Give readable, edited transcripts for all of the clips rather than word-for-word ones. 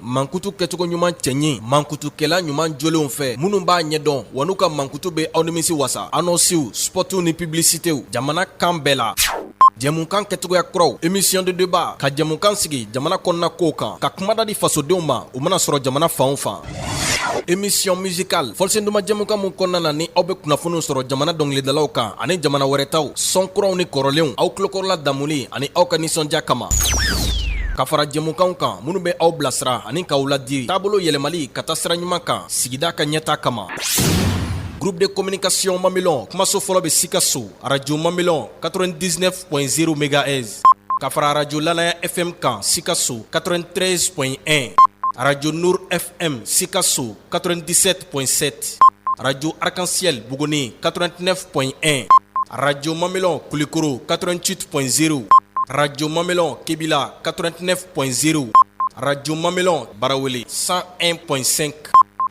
Mankutu kɛcogo ɲuman cɛɲi, mankutukɛla ɲuman jolenw fɛ minnu b'a ɲɛdɔn wa n'u ka mankutu bɛ aw nimisi wasa. Annonces, spots ni publicités jamana kan bɛɛ la. Jɛmukan kɛcogoya kuraw, émission de débat, ka jɛmukan sigi jamana kɔnɔna kow kan, ka kumada di fasodenw ma, u mana sɔrɔ jamana fan o fan. Émission musicale, fɔlisen duman jɛmukan min kɔnɔna na ni aw bɛ kunnafoniw sɔrɔ jamana dɔnkilidalaw kan ani jamana wɛrɛ taw, son kuraw ni kɔrɔlenw, aw tulokɔrɔla damuni ani aw ka nisɔndiya kama. Ka fara jɛmukanw kan minnu bɛ aw bilasira ani k'aw ladi taabolo yɛlɛmali ka taa sira ɲuman kan sigida ka ɲɛtaa kama. Groupe de communication Mamelon, kumaso fɔlɔ bɛ Sikaso, radio Mamelon 99.0 MHz. Ka fara radio Lanaya FM kan Sikaso 93.1, radio Nour FM Sikaso 97.7, radio Arc-en-Ciel Buguni 89.1, radio Mamelon Kulikoro 88.0, radio Mamelon Kebila 89.0, radio Mamelon Barawele 101.5,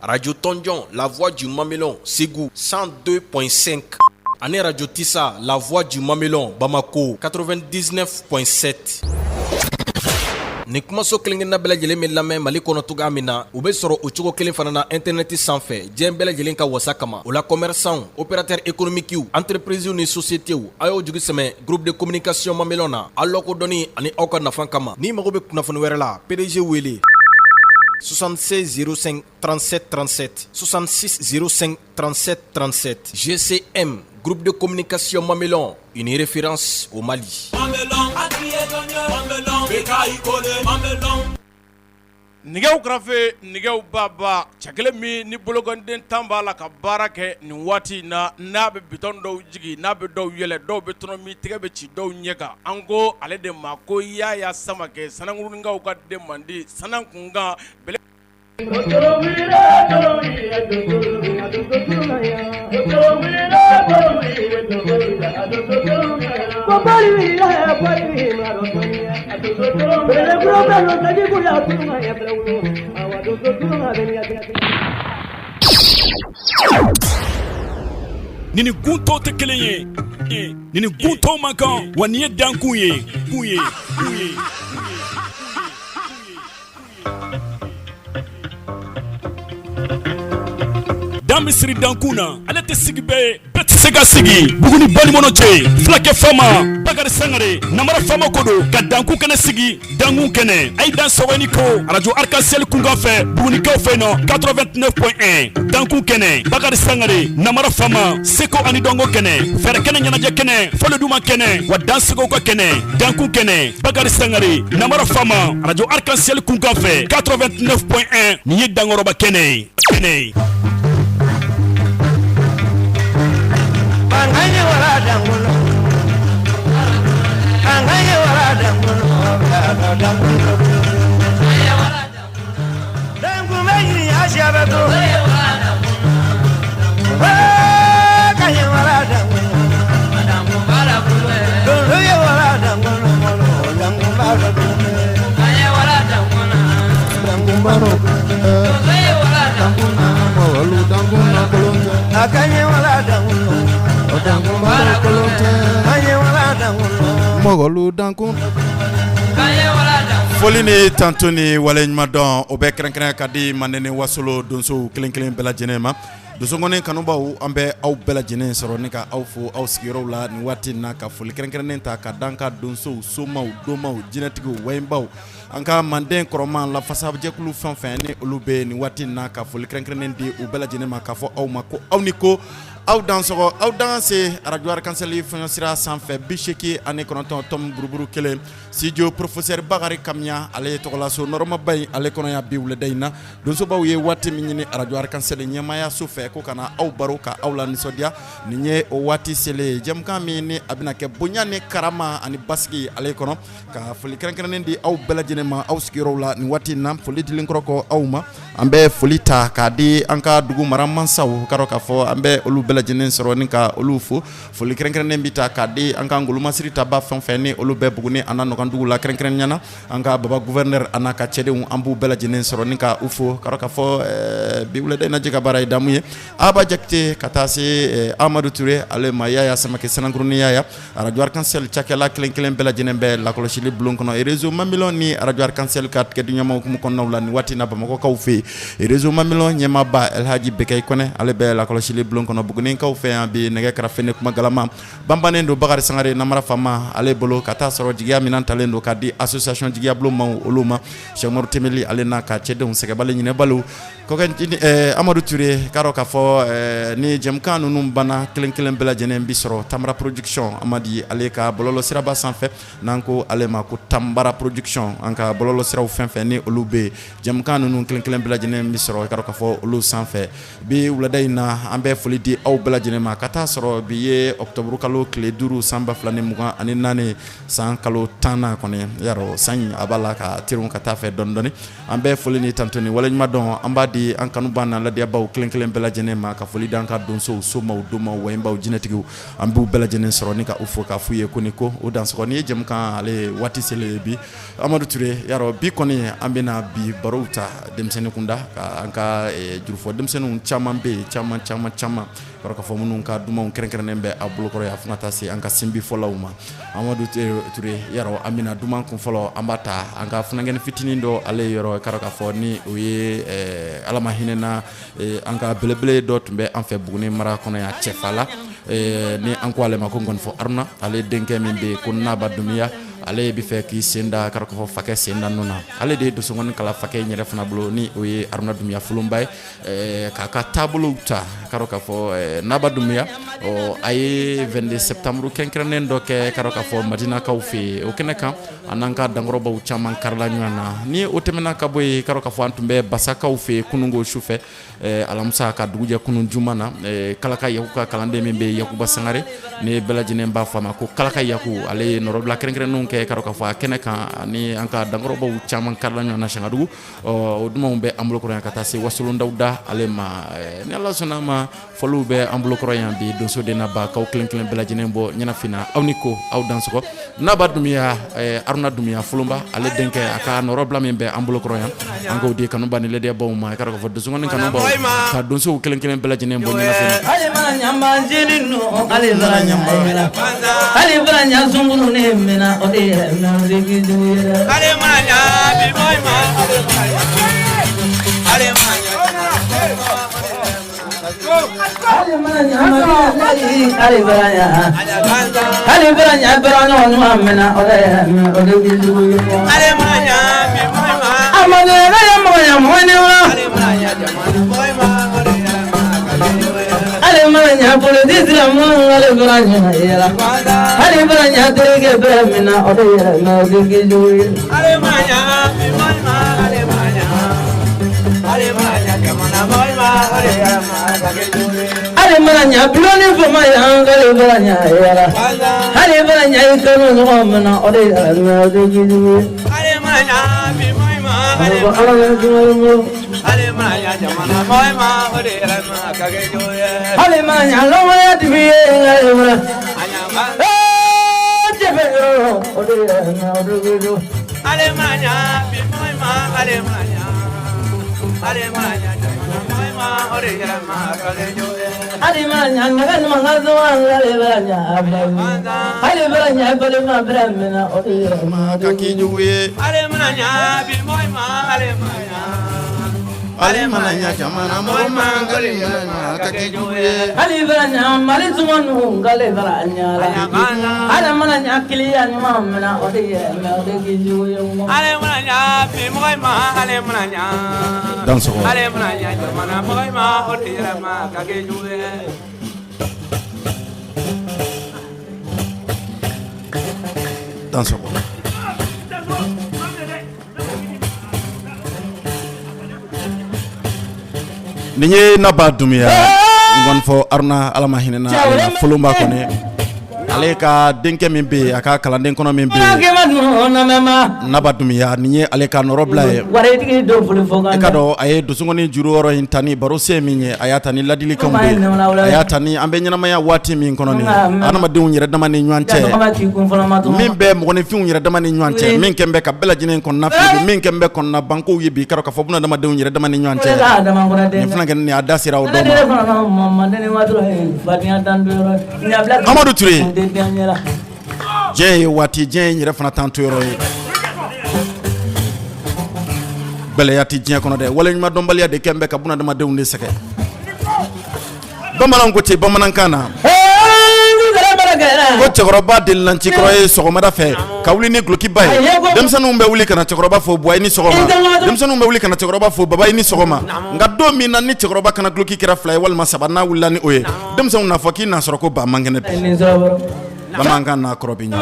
radio Tɔnjɔn La Voix du Mamelon Segu 102.5 ani radio Tissa La Voix du Mamelon Bamako 99.7. Nin kumaso kelen-kelenna bɛɛ lajɛlen bɛ lamɛn Mali kɔnɔ cogoya min na, u bɛ sɔrɔ o cogo kelen fana na internet sanfɛ diɲɛ bɛɛ lajɛlen ka wasa kama. O la commerçants, opérateurs économiques, entreprises ni sociétés, a y'aw jigi sɛmɛ groupe de communication Mamelon na aw lakodɔnni ani aw ka nafa kama. N'i mago bɛ kunnafoni wɛrɛ la, PDG wele 76 05 37 37, 66 05 37 37. GCM, groupe de communication Mamelon, une référence au Mali. Nɛgɛw karafe, nɛgɛw baba, cɛ kelen min ni bolokɔniden 10 b'a la ka baara kɛ nin waati in na, n'a bɛ bitɔn dɔw jigin, n'a bɛ dɔw yɛlɛ, dɔw bɛ tɔnɔmi, tɛgɛ bɛ ci dɔw ɲɛ kan. An ko ale de ma ko Yaya Samakɛ, Sanankuruninkaw ka den mandi, sanankunkan bɛlɛ. Ni ni gun tɔw tɛ kelen ye, ni ni gun tɔw man kan, wa nin ye dankun ye, kun ye, kun ye. Dan bɛ siri dankun na, ale tɛ sigi bɛɛ ye, bɛɛ tɛ se ka sigi. Buguni balimɔnɔ cɛ, fulakɛ faama Bakari Sangare, namara faama ko don ka dankun kɛnɛ sigi. Dankun kɛnɛ, a ye dan sɔgɔ ni ko arajo Arc-en-Ciel kunkan fɛ Bugunikaw fɛ nɔ 89.1. Dankun kɛnɛ, Bakari Sangare, namara faama, seko ani dɔnko kɛnɛ, fɛɛrɛ kɛnɛ, ɲɛnajɛ kɛnɛ, fɔli duman kɛnɛ, wa dansegow ka kɛnɛ. Dankun kɛnɛ, Bakari Sangare, namara faama, arajo Arc-en-Ciel kunkan fɛ 89.1. Nin ye dankɔrɔba kɛnɛ ye, kɛnɛ ye. Foli ni tanto ni waleɲumandɔn, o bɛ kɛrɛnkɛrɛn ka di Manden ni Wasolo donsow kelen kelen bɛɛ lajɛlen ma. Donsokɔni kanubaw, an bɛ aw bɛɛ lajɛlen sɔrɔ ni ka aw fo aw sigiyɔrɔw la nin waati in na, ka foli kɛrɛnkɛrɛnnen ta ka da an ka donsow, somaw, domaw, jinɛtigiw, wayibaw, an ka manden kɔrɔma lafasajɛkulu fɛn fɛn ni olu bɛ nin waati in na, ka foli kɛrɛnkɛrɛnnen di u bɛɛ lajɛlen ma, k'a fɔ aw ma ko aw ni ko, aw dansɔgɔ, aw danse arajo Arc-en-Ciel fiɲɛsira sanfɛ 89 tɔmi buruburu kelen. Studio professeur Bakari Kamiya, ale ye tɔgɔlaso nɔrɔmaba in ale kɔnɔ yan bi wulada in na. Donsobaw ye waati min ɲini arajo Arc-en-Ciel ɲɛmaayaso fɛ ko ka na aw baro ka aw la nisɔndiya, nin ye o waati selen ye. Jɛmukan min ni a bɛna kɛ bonya ni karama ani basigi ale kɔnɔ, ka foli kɛrɛnkɛrɛnnen di aw bɛɛ lajɛlen ma aw sigiyɔrɔw la nin waati in na. Foli dilen kɔrɔ kɔ aw ma, an bɛ foli ta k'a di an ka dugu mara mansaw ka k'a fɔ an bɛ olu bɛɛ lajɛlen sɔrɔ ni ka olu fo. Foli kɛrɛnkɛrɛnnen bɛ ta k'a di an ka ngolomasiri taba fɛn fɛn ni olu bɛ Buguni a n'a nɔgɔndugu la, kɛrɛnkɛrɛnnenya na an ka baba gouverneur a n'a ka cɛdenw, an b'u bɛɛ lajɛlen sɔrɔ ni ka u fo. Ka k'a fɔ bi wulada in na, jɛ ka baara ye damu ye Aba Jakite ka taa se Amadu Ture ale ma, Yaya Samakɛ Sanankurunin Yaya, arajo Arc-en-Ciel cakɛla kelen kelen bɛɛ lajɛlen bɛ lakɔlɔsili bulon kɔnɔ. Réseau Mamilɔn ni arajo Arc-en-Ciel ka tigɛdiɲɔgɔnma hukumu kɔnɔnaw la nin waati na Bamakɔkaw fɛ yen, réseau Mamilɔn ɲɛmaaba Elhaji Bekayi Kɔnɛ, ale bɛ lakɔlɔsili bulon kɔnɔ. Bugunikaw fɛ yan bi, nɛgɛ karafe ni kuma galama banbannen don Bakari Sangare Namara Fama ale bolo, ka taa sɔrɔ jigiya minɛn talen don ka di association jigiya bulon maaw olu ma. Sɛki Umaru Tɛmɛli ale n'a ka cɛdenw sɛgɛbali ɲinɛbaliw. Amadu Ture, k'a dɔn k'a fɔ ni jɛmukan ninnu banna, kelen kelen bɛɛ lajɛlen bɛ sɔrɔ Tamara production Amadi ale ka bɔlɔlɔ siraba sanfɛ, n'an ko ale ma ko Tambara production. An ka bɔlɔlɔ siraw fɛn fɛn ni olu bɛ yen, jɛmukan ninnu kelen kelen bɛɛ lajɛlen bɛ sɔrɔ, k'a dɔn k'a fɔ olu sanfɛ. Bi wulada in na, an bɛ foli di aw bɛɛ lajɛlen ma, ka taa sɔrɔ bi ye octobre kalo tile 5 san 2024, san kalo 10nan kɔni. Yarɔ, san in a b'a la ka terun ka taa fɛ dɔɔnin dɔɔnin. An bɛ foli ni tanto ni waleɲuman dɔn an b'a di an kanuba n'a ladiyabaw kelen kelen bɛɛ lajɛlen ma, ka foli d'an ka donsow, somaw, domaw, wayibaw, jinɛtigiw, an b'u bɛɛ lajɛlen sɔrɔ ni ka u fo k'a f'u ye ko ni ko o dansɔgɔ. Ni ye jɛmukan ale waati selen ye bi, Amadu Ture, yarɔ bi kɔni an bɛna bi barow ta denmisɛnnin kunda, ka an ka jurufɔ denmisɛnninw caman bɛ yen, caman caman caman kɔrɔ k'a fɔ minnu ka dumanw kɛrɛnkɛrɛnnen bɛ a bolokɔrɔ yan, fo ka taa se an ka sinbi fɔlaw ma. Amadu Ture, yarɔ an bɛna duman kun fɔlɔ an b'a ta an ka funankɛnin fitinin dɔ ale yɔrɔ, k'a dɔn k'a fɔ ni o ye Ala ma hinɛna an ka belebele dɔ tun bɛ an fɛ Buguni mara kɔnɔ yan, Cɛfala, ni an ko ale ma ko Nkɔnifɔ Aruna, ale denkɛ min bɛ yen ko Naba Dunbiya, ale bɛ fɛ k'i sen da, k'a dɔn k'a fɔ fakɛ sen da nɔ na. Ale de ye donsokɔni kalan fakɛ in yɛrɛ fana bolo, ni o ye Aruna Dunbiya Folonba ye, k'a ka taabolow ta. K'a dɔn k'a fɔ Naba Dunbiya, ɔ a ye 22 septembre kɛrɛnkɛrɛnnen dɔ kɛ, k'a dɔn k'a fɔ Madinakaw fɛ yen. O kɛnɛ kan, a n'an ka dankɔrɔbaw caman karila ɲɔgɔn na. Ni o tɛmɛna ka bɔ yen, k'a dɔn k'a fɔ an tun bɛ Basakaw fɛ yen kununko sufɛ, alamisa ka dugujɛ kunun juma na, Kalaka Yaku ka kalanden min bɛ Yakuba Sangare, ni bɛɛ lajɛlen b'a fɔ a ma ko Kalaka Yaku, ale ye nɔrɔbila kɛrɛnkɛrɛnnenw kɛ, k'a dɔn k'a fɔ a kɛnɛ kan, ani an ka dankɔrɔbaw caman karila ɲɔgɔn na Sangadugu. Ɔ o dumanw bɛ an bolokɔrɔ yan ka taa se Wasolon Dawuda ale ma. Ni Ala sɔnna a ma, fɔliw bɛ an bolokɔrɔ yan bi. Donso den n'a ba k'aw kelen kelen bɛɛ lajɛlen bɔ ɲɛnafin na, aw ni ko aw dansɔgɔ. Naba Dunbiya, Aruna Dunbiya Folonba, ale denkɛ, a ka nɔrɔbila min bɛ an bolokɔrɔ yan, an k'o di kanuba ni ladiyabaw ma. I k'a dɔn k'a fɔ donsokɔni kanubaw ka donsow kelen kelen bɛɛ lajɛlen bɔ ɲɛnafin na. Ka k'i jugu ye, ale mana ɲa jamana mɔgɔ ma, ka k'i jugu ye. Hali bara ɲa Mali tuma nu k'ale bara ɲa la, ale mana ɲa kiliya ɲuman mina, o de ye o de k'i jugu ye. Ale mana ɲa bi mɔgɔ ma, ale mana ɲa. Dansɔgɔ. Ale mana ɲa jamana mɔgɔ ma, o de yɛrɛ ma ka kɛ jugu ye. Dansɔgɔ. Nin ye Naba Dunbiya, Nkɔnifɔ Aruna, Ala ma hinɛna ale la, Folonba kɔni Ale ka denkɛ min bɛ yen, a ka kalanden kɔnɔ min bɛ yen, Naba Dunbiya, nin ye ale ka nɔrɔbila ye. E ka dɔn a ye donsokɔni juru yɔrɔ in ta ni baro sen min ye, a y'a ta ni ladilikanw de ye, a y'a ta ni an bɛ ɲɛnamaya waati min kɔnɔ nin ye, adamadenw yɛrɛ dama ni ɲɔgɔn cɛ, min bɛ mɔgɔninfinw yɛrɛ dama ni ɲɔgɔn cɛ, min kɛn bɛ ka bɛɛ lajɛlen kɔnɔna fili, min kɛn bɛ kɔnɔna bankow ye bi, k'a dɔn k'a fɔ bunadamadenw yɛrɛ dama ni ɲɔgɔn cɛ, nin fana kɛ nin a da sera o dɔ ma. Amadu Ture, diɲɛ ye waati, diɲɛ ye yɛrɛ fana tan to yɔrɔ ye. Gɛlɛya tɛ diɲɛ kɔnɔ dɛ, waleɲumandɔnbaliya de kɛn bɛ ka bunadamadenw de sɛgɛn. Bamananw ko ten bamanankan na ko cɛkɔrɔba delila cikɔrɔ ye sɔgɔmada fɛ ka wuli ni dulokiba ye. Denmisɛnninw bɛ wuli ka na cɛkɔrɔba fo, buwa i ni sɔgɔma. Denmisɛnninw bɛ wuli ka na cɛkɔrɔba fo, baba i ni sɔgɔma. Nka don min na ni cɛkɔrɔba kana duloki kɛra fila ye walima saba, n'a wulila ni o ye, denmisɛnw n'a fɔ k'i n'a sɔrɔ ko ba man kɛnɛ bi. Bamanankan n'a kɔrɔ bɛ ɲa.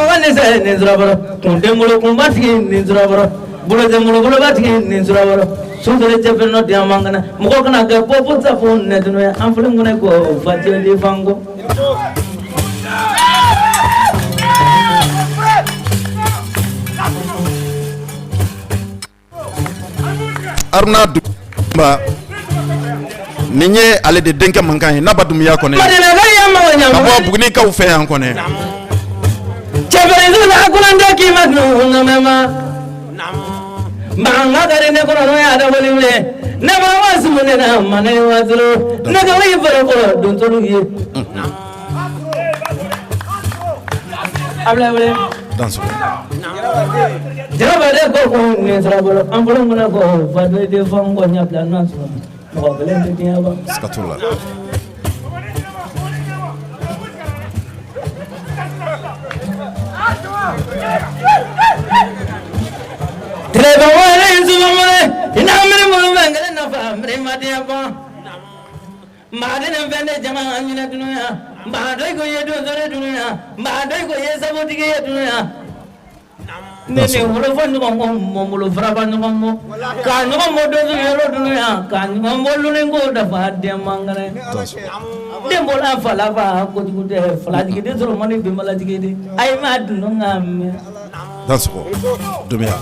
Kun den bolo kunbatigi nin sɔrɔ, bolo den bolo bolobatigi nin sɔrɔ, sonsori cɛ fɛn dɔ di an man kɛnɛ, mɔgɔ kana kɛ ko fo safo nɛdunu ye, an filɛ kɔnɔ ko facɛ fanko. Haruna Dunba, nin ye ale de denkɛ mankan ye, Naba Dunbiya kɔni, ka bɔ Bugunikaw fɛ yan kɔni. Cɛfarin kunnajɛ k'i ma dun ma manka ka ne kɔnɔ n'o y'a dabali wele ne ma wa sumu ne na ma ne wa dolo ne ka wuli fɔlɔ fɔlɔ dontolu ye a wele jaba de ko ko nin sɔrɔ bolo an bolo kɔnɔ ko fa de fɔ n ko ɲɛ bila n'a sɔrɔ mɔgɔ kelen tɛ diɲɛ ban. Siga t'o la. Tɛrɛbɛ wale sumamole ina miiri minnu bɛ n kelen nafa miiri ma diɲɛ ban. Maa den fɛn de jama ɲinɛ dunuya, maa dɔ ko ye donso dunuya, maa dɔ ko ye sabutigi ye dunuya. Ne ni wolo fɔ ɲɔgɔn kɔ, mɔbolo faraba ɲɔgɔn bɔ, ka ɲɔgɔn bɔ donso yɔrɔ dunuya, ka ɲɔgɔn bɔ loni ko dafa den man kɛnɛ. Den bɔra fa la fa kojugu tɛ, falajigi den sɔrɔ man di benbalajigi de. Ayi ma dun ka mɛn. Dansɔgɔ Dunbiya.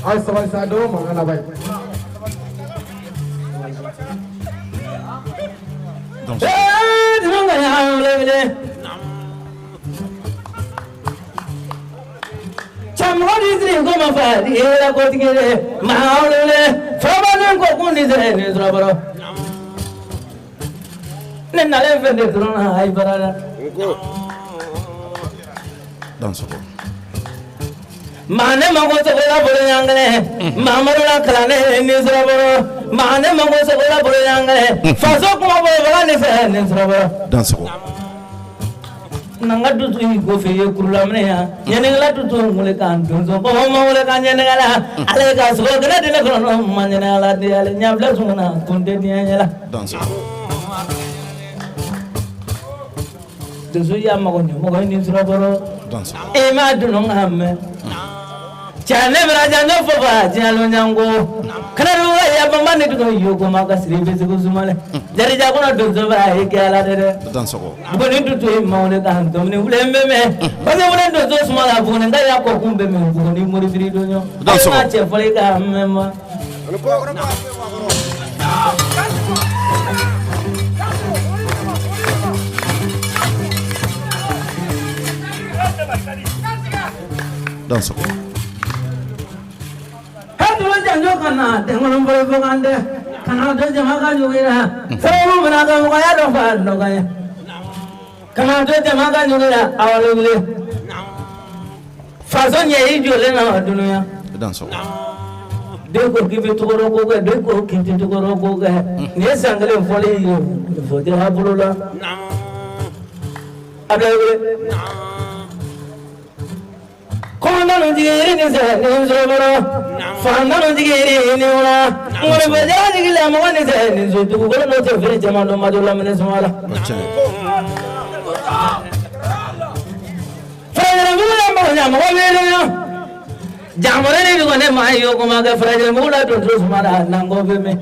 A ye sabali sa, dɔ bɔ mankan na bayi. Ee dun ka y'an wele. Cɛmɔgɔ ni siri ko ma fa yɛrɛ kotigi de maa wele furabaden ko kun ni sere ni surabɔrɔ. Ne nalen fɛn de dɔrɔn na ayi bara la. Dansɔgɔ. Maa ne ma ko sogola bolo ɲangɛnɛ, Mamadu la kalanden ni surabɔrɔ. Maa ne ma ko sogola bolo ɲangɛnɛ, faso kuma bɔ baga ni fɛ ni surabɔrɔ. Dansɔgɔ. N'an ka dusu yi ko fɛ ye kurulaminɛ yan ɲɛnɛkɛla dusu wele k'an donso bɔbɔ ma wele k'an ɲɛnɛkɛla ale ka sogo kɛnɛ di ne kɔnɔ ma ɲɛnɛkɛla di ale ɲɛfilɛ sumana kun tɛ diɲɛ ɲɛ la. Dansɔgɔ. Donso y'a mago ɲɛ mɔgɔ ye ni surabɔrɔ. Dansɔgɔ. E ma dunu ka mɛn. Cɛ ne bɛna janjo fɔ fa diɲɛ ɲango kana ya banba ni dugu yoko ma ka siri bɛ segu sumale jarija kɔnɔ donso b'a ye kɛ ala dɛ dɛ. Dansɔgɔ. Buguni dutu ye mawle kan domini wulen bɛ mɛn parce que wulen donso suma la buguni ka ya kɔ kun bɛ mɛn buguni morifiri donɲɔ. Dansɔgɔ. Ayi ma cɛ fɔli ka mɛn ma. Dansɔgɔ. Hɛrɛ janjo ka na denkolon fɔlɔ fɔ kan dɛ kana to jama ka juguya sababu bɛna ka mɔgɔya dɔ fa nɔgɔya kana to jama ka juguya awale wele faso ɲɛ i jɔlen na dunuya Dansɔgɔ. den ko k'i bɛ tɔgɔrɔ ko kɛ, den ko k'i tɛ tɔgɔrɔ ko kɛ, nin ye san kelen fɔli ye fɔ tɛ a bolo la. A bɛ wele kɔnɔntigi yiri ni sɛ ni sɔrɔ fantigi yiri ni wala ŋɔnifɔjatigi la mɔgɔ ni sɛ ni so dugukolo n'o tɛ feere jama dɔ ma dɔ lamini suma la. O tiɲɛ. Fɛrɛfɛrɛ mɔgɔ ɲa mɔgɔ bɛ dɔn jamana ni dɔgɔ ne maa ye o kuma kɛ farajɛ mugu la donso suma la nankɔ bɛ mɛn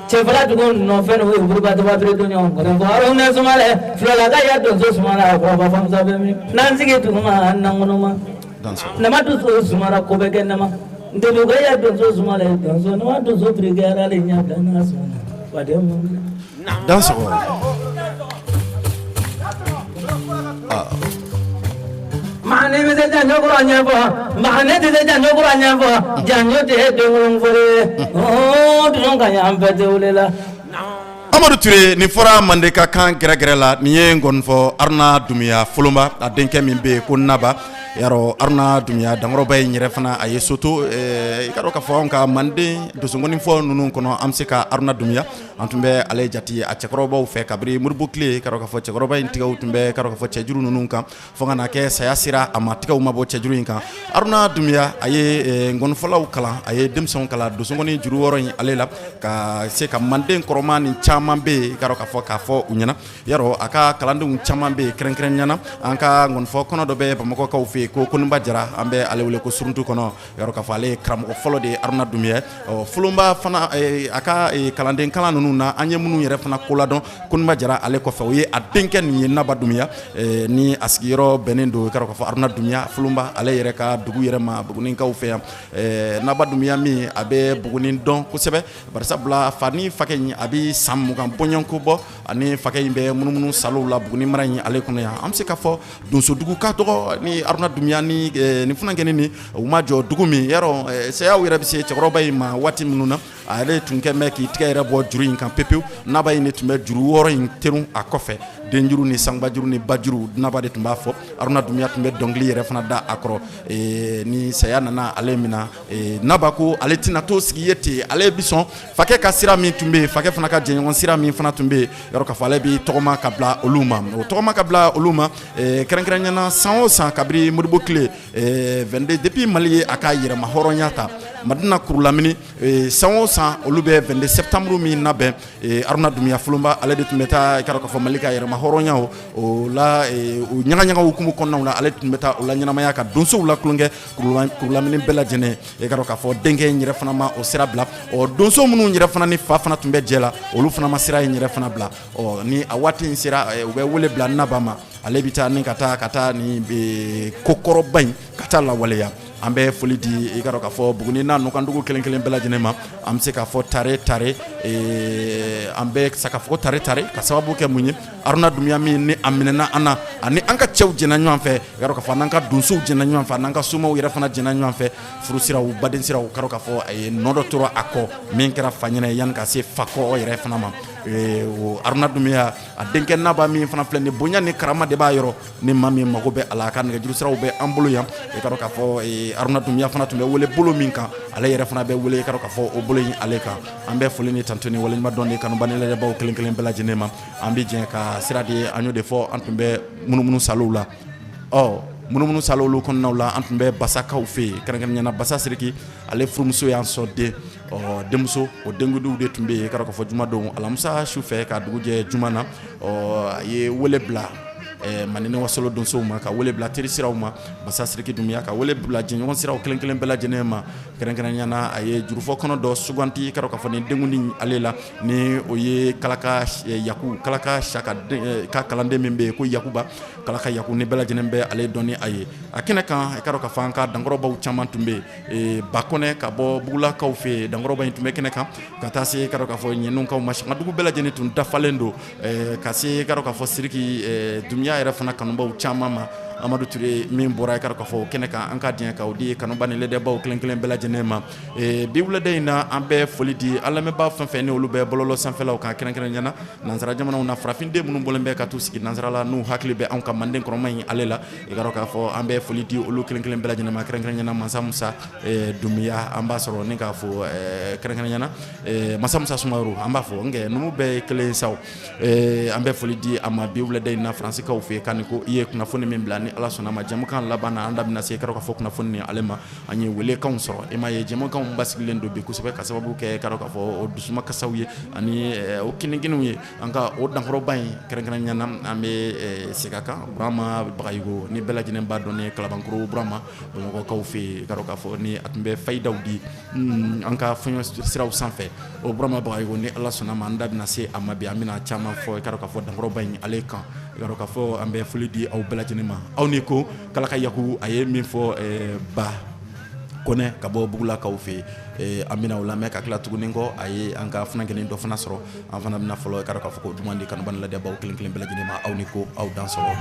cɛfala dugu nɔfɛ n'o ye buruba daba bere don ɲɔgɔn kɔrɔ fɔ Haruna Sumale filala ka ya donso suma la kɔrɔba famusa bɛ min n'an sigi duguma nankɔnɔma nama donso sumara ko bɛ kɛ nama ndodo ka ya donso sumale donso nama donso birikɛra ale ɲɛ bila n'a sɔnna wa den mun Dansɔgɔ. Maa ne bɛ se janjo kura ɲɛfɔ maa ne tɛ se janjo kura ɲɛfɔ janjo tɛ denkolon fɔlɔ ye ɔɔ dun ka ɲɛ an bɛɛ tɛ wuli la. Amadu Ture, nin fɔra Mande ka kan gɛrɛgɛrɛ la. Nin ye ngɔnifɔ Aruna Dunbiya Folonba, a denkɛ min bɛ yen ko Naba. Yarɔ, Aruna Dunbiya dankɔrɔba in yɛrɛ fana, a ye soto. I ka dɔn k'a fɔ anw ka Manden donsongɔni fɔ ninnu kɔnɔ, an bɛ se ka Aruna Dunbiya, an tun bɛ ale jate a cɛkɔrɔbaw fɛ kabini Modibo tile. I ka dɔn k'a fɔ cɛkɔrɔba in tigɛw tun bɛ, i ka dɔn k'a fɔ cɛjuru ninnu kan, fo ka na kɛ saya sera a ma, tigɛw ma bɔ cɛjuru in kan. Aruna Dunbiya, a ye ngɔnifɔlaw kalan, a ye denmisɛnw kalan donsongɔni juru wɔɔrɔ in ale la, ka se ka Manden kɔrɔma ni caman bɛ yen, i ka dɔn k'a fɔ u ɲɛna. Yarɔ, a ka kalandenw caman bɛ yen, kɛrɛnkɛrɛnya na an ka ngɔnifɔ kɔnɔ dɔ bɛ Bamakɔkaw fɛ yen ko Koninba Jara, an bɛ ale wele ko Suruntu kɔnɔ. Yarɔ, k'a fɔ ale ye karamɔgɔ fɔlɔ de ye Aruna Dunbiya. Ɔ Folonba fana, a ka kalanden kalan ninnu na, an ye minnu yɛrɛ fana koladɔn Koninba Jara ale kɔfɛ, o ye a denkɛ nin ye, Naba Dunbiya, ni a sigiyɔrɔ bɛnnen don, i ka dɔn k'a fɔ Aruna Dunbiya Folonba ale yɛrɛ ka dugu yɛrɛ ma, Bugunikaw fɛ yan. Naba Dunbiya min, a bɛ Buguni dɔn kosɛbɛ, barisabula fa ni fakɛ in, a bɛ san 20 bɔɲɔgɔnko bɔ ani fakɛ in bɛ munumunu salow la Buguni mara in ale kɔnɔ yan. An bɛ se k'a fɔ donsodugu ka dɔgɔ ni Aruna Dunbiya ni nin funankɛnin nin u ma jɔ dugu min. Yarɔ, sayaw yɛrɛ bɛ se cɛkɔrɔba in ma waati minnu na, ale tun kɛ mɛn k'i tigɛ yɛrɛ bɔ juru in kan pepewu. Naba in de tun bɛ juru wɔɔrɔ in terun a kɔfɛ, denjuru ni sangbajuru ni bajuru, Naba de tun b'a fɔ. Aruna Dunbiya tun bɛ dɔnkili yɛrɛ fana da a kɔrɔ. Ni saya nana ale minɛ, Naba ko ale tɛna to sigi ye ten, ale bɛ sɔn fakɛ ka sira min tun bɛ yen, fakɛ fana ka jɛɲɔgɔn sira min fana tun bɛ yen, yɔrɔ k'a fɔ ale bɛ tɔgɔma ka bila olu ma, o tɔgɔma ka bila olu ma. Kɛrɛnkɛrɛnya na, san o san kabini Modibo tile 22, depuis Mali ye a ka yɛrɛma hɔrɔnya ta, Madina Kurulamini, san o san olu bɛ 22 septembre min labɛn, Aruna Dunbiya Folonba ale de tun bɛ taa, i ka dɔn k'a fɔ Mali ka yɛrɛma hɔrɔnya o la, o ɲagaɲaga hukumu kɔnɔnaw la, ale tun bɛ taa o la ɲɛnamaya ka donsow la tulonkɛ Kurulamini bɛɛ lajɛlen. I ka dɔn k'a fɔ denkɛ in yɛrɛ fana ma o sira bila. Ɔ donso minnu yɛrɛ fana ni fa fana tun bɛ jɛ la, olu fana ma sira in yɛrɛ fana bila. Ɔ ni a waati in sera, u bɛ wele bila Naba ma, ale bɛ taa ni ka taa ni kokɔrɔba in ka taa lawaleya. An bɛ foli di, i ka dɔn k'a fɔ Buguni n'a nɔkandugu kelen kelen bɛɛ lajɛlen ma. An bɛ se k'a fɔ tare tare, an bɛ se k'a fɔ tare tare ka sababu kɛ mun ye? Aruna Dunbiya min ni a minɛna an na, ani an ka cɛw jɛna ɲɔgɔn fɛ, i ka dɔn k'a fɔ n'an ka donsow jɛna ɲɔgɔn fɛ, n'an ka somaw yɛrɛ fana jɛna ɲɔgɔn fɛ, furusiraw, baden siraw, ka dɔn k'a fɔ a ye nɔ dɔ tora a kɔ min kɛra fa ɲɛnɛ yanni ka se fa kɔ yɛrɛ fana ma. O Aruna Dunbiya, a denkɛ Naba min fana filɛ nin, bonya ni karama de b'a yɔrɔ. Ni maa min mago bɛ a la, a ka nɛgɛjuru siraw bɛ an bolo yan. I ka dɔn k'a fɔ Aruna Dunbiya fana tun bɛ wele bolo min kan, ale yɛrɛ fana bɛ wele, i ka dɔn k'a fɔ o bolo in ale kan. An bɛ foli ni tantu ni waleɲuman dɔn di kanuba ni lajɛbaw kelen kelen bɛɛ lajɛlen ma. An bɛ jɛ ka sira di, an y'o de fɔ, an tun bɛ munumunu salow la. Ɔ munumunu salow kɔnɔnaw la, an tun bɛ Basakaw fɛ yen, kɛrɛnkɛrɛnnenya na Basa Siriki, ale furumuso y'an sɔn den. Ɔ denmuso o denkundiw de tun bɛ yen, ka dɔn k'a fɔ jumadon, alamisa su fɛ ka dugu jɛ juma na. Ɔ a ye wele bila Manden ni Wasolo donsow ma, ka wele bila teri siraw ma, Basa Siriki Dunbiya, ka wele bila jɛɲɔgɔn siraw kelen kelen bɛɛ lajɛlen ma. Kɛrɛnkɛrɛnnenya na, a ye jurufɔ kɔnɔ dɔ suganti, ka dɔn k'a fɔ nin denkundi ale la, ni o ye Kalaka Yaku, Kalaka Saka ka kalanden min bɛ yen ko Yakuba Kalaka Yaku, ni bɛɛ lajɛlen bɛ ale dɔn ni a ye a kɛnɛ kan. I ka dɔn k'a fɔ an ka dankɔrɔbaw caman tun bɛ yen, Bakɔnɛ ka bɔ Bugulakaw fɛ yen, dankɔrɔba in tun bɛ kɛnɛ kan, ka taa se, ka dɔn k'a fɔ Ɲɛnunkaw ma, dugu bɛɛ lajɛlen tun dafalen don, ka se, ka dɔn k'a fɔ Siriki Dunbiya yɛrɛ fana kanubaw caman ma. Amadu Ture min bɔra, i ka dɔn k'a fɔ o kɛnɛ kan, an ka diɲɛ k'o di kanuba ni lajɛbaw kelen kelen bɛɛ lajɛlen ma. Bi wulada in na, an bɛ foli di an lamɛnbaa fɛn fɛn ni olu bɛ bɔlɔlɔ sanfɛlaw kan, kɛrɛnkɛrɛnnenya na nansara jamanaw na, farafinden minnu bɔlen bɛ ka t'u sigi nansara la, n'u hakili bɛ anw ka Manden kɔrɔma in ale la. I ka dɔn k'a fɔ an bɛ foli di olu kelen kelen bɛɛ lajɛlen ma, kɛrɛnkɛrɛnnenya na Mansa Musa Dunbiya, an b'a sɔrɔ ni k'a fɔ kɛrɛnkɛrɛnnenya na Mansa Musa Sumaworo, an b'a fɔ nka numu bɛɛ ye kelen sa. An bɛ foli di a ma bi wulada in na Faransikaw fɛ yen, kan ko i ye kunnafoni min bila ni Ni Ala sɔnna ma, jɛmukan laban na, an da bɛna se i ka dɔn k'a fɔ kunnafoni ni ale ma. An ye welekanw sɔrɔ, e m'a ye, jɛmukanw basigilen don bi kosɛbɛ ka sababu kɛ i ka dɔn k'a fɔ o dusumakasiw ye ani o kinikiniw ye. An ka o dankɔrɔba in kɛrɛnkɛrɛnya na, an bɛ segin a kan, Burama Bagayogo ni bɛɛ lajɛlen b'a dɔn ni Kalabankɔrɔ Burama Bamakɔkaw fɛ yen, i ka dɔn k'a fɔ ni a tun bɛ fayidaw di an ka fɔɲɔ siraw sanfɛ. O Burama Bagayogo, ni Ala sɔnna ma, an da bɛna se a ma bi. An bɛna caman fɔ i ka dɔn k'a fɔ dankɔrɔba in ale kan. I ka dɔn k'a fɔ an bɛ foli di aw bɛɛ lajɛlen ma. Aw ni ko Kalaka Yaku, a ye min fɔ ba Kɔnɛ ka bɔ Bugulakaw fɛ yen, an bɛna o lamɛn ka tila tuguni kɔ. A ye an ka funankɛnin dɔ fana sɔrɔ, an fana bɛna fɔlɔ i ka dɔn k'a fɔ ko duman di kanuba ni ladiyabaw kelen kelen bɛɛ lajɛlen ma. Aw ni ko, aw dan sɔgɔ.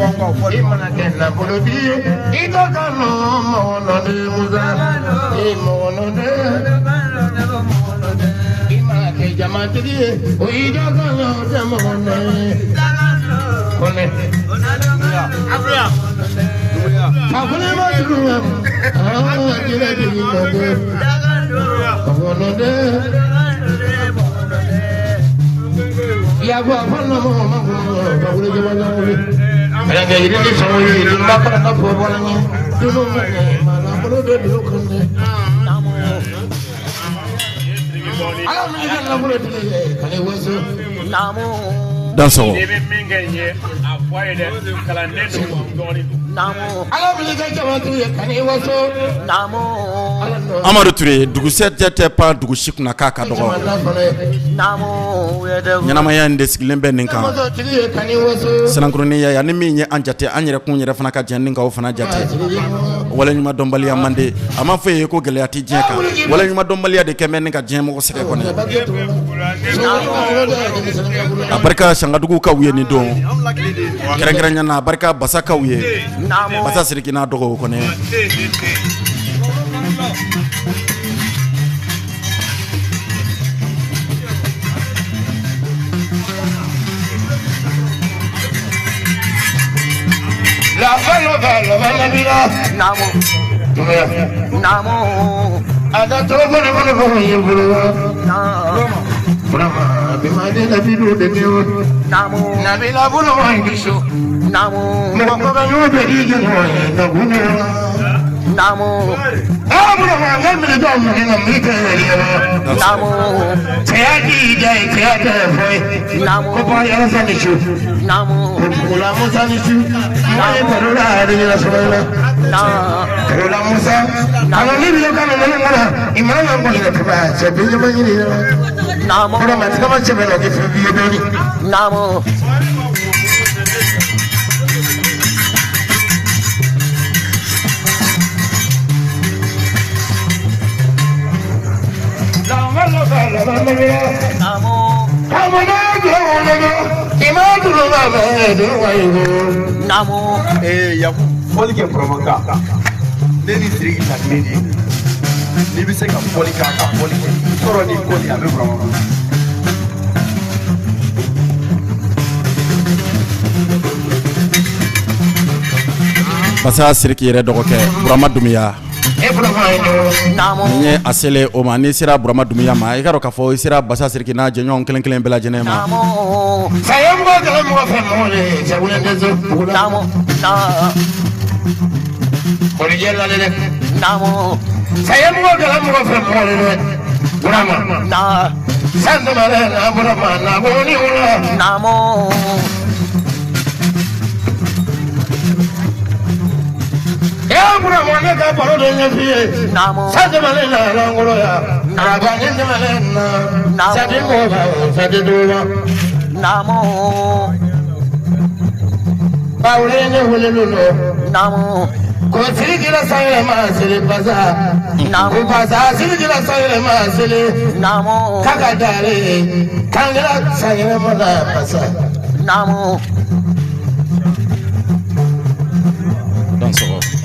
I mana kɛ nafolotigi ye, i ka kanu mɔgɔnɔden Musa, i mɔgɔnɔden. I mana kɛ jamatigi ye, o i ka kanu tɛ mɔgɔnɔ ye. Kɔnɛ. Fakole ma dugu ma, aa jɛgɛ jigi nɔ mɔgɔnɔden. Yago a fɔ na mɔgɔ ma ko fakole jama ɲɔgɔn Kɛlɛkɛ yiri ni sɔngɔ ye, n b'a fara ka fɔ bɔra n ye. Dunu ma ɲɛ, maa de don kun dɛ. Ala min ka nafolo tigi ye, ka waso. Dan sɔgɔ. N'i bɛ min kɛ n ye, a fɔ a ye dɛ, kalanden don wa n dɔgɔnin don. Ala min ka jamatigi ye, ka waso. Amadu Ture, dugusɛ tɛ tɛ pan dugu si kunna k'a ka dɔgɔ. Ɲɛnamaya in de sigilen bɛ nin kan. Sinakurunin ya ni min ye an jate, an yɛrɛ kun yɛrɛ fana ka jɛn ni k'aw fana jate. Waleɲuman dɔnbaliya man di, a ma fɔ ye ko gɛlɛya tɛ diɲɛ kan. Waleɲuman dɔnbaliya de kɛn bɛ ni ka diɲɛ mɔgɔ sɛgɛn kɔnɔ. A barika Sangadugukaw ye nin don, kɛrɛnkɛrɛnya na a barika Basakaw ye, Basa Siriki n'a dɔgɔw kɔnɛ. Yaku fɔli kɛ Burama kan, ne ni Sidiki ta kelen de ye. N'i bɛ se ka fɔli k'a ka fɔli kɛ sɔrɔ ni ko nin a bɛ Burama kan. Basa Siriki yɛrɛ dɔgɔkɛ Burama Dunbiya, ni ye a selen o ma, n'i sera Burama Dunbiya ma, i ka dɔn k'a fɔ i sera Basa Siriki n'a jɛɲɔgɔn kelen kelen bɛɛ lajɛlen ma.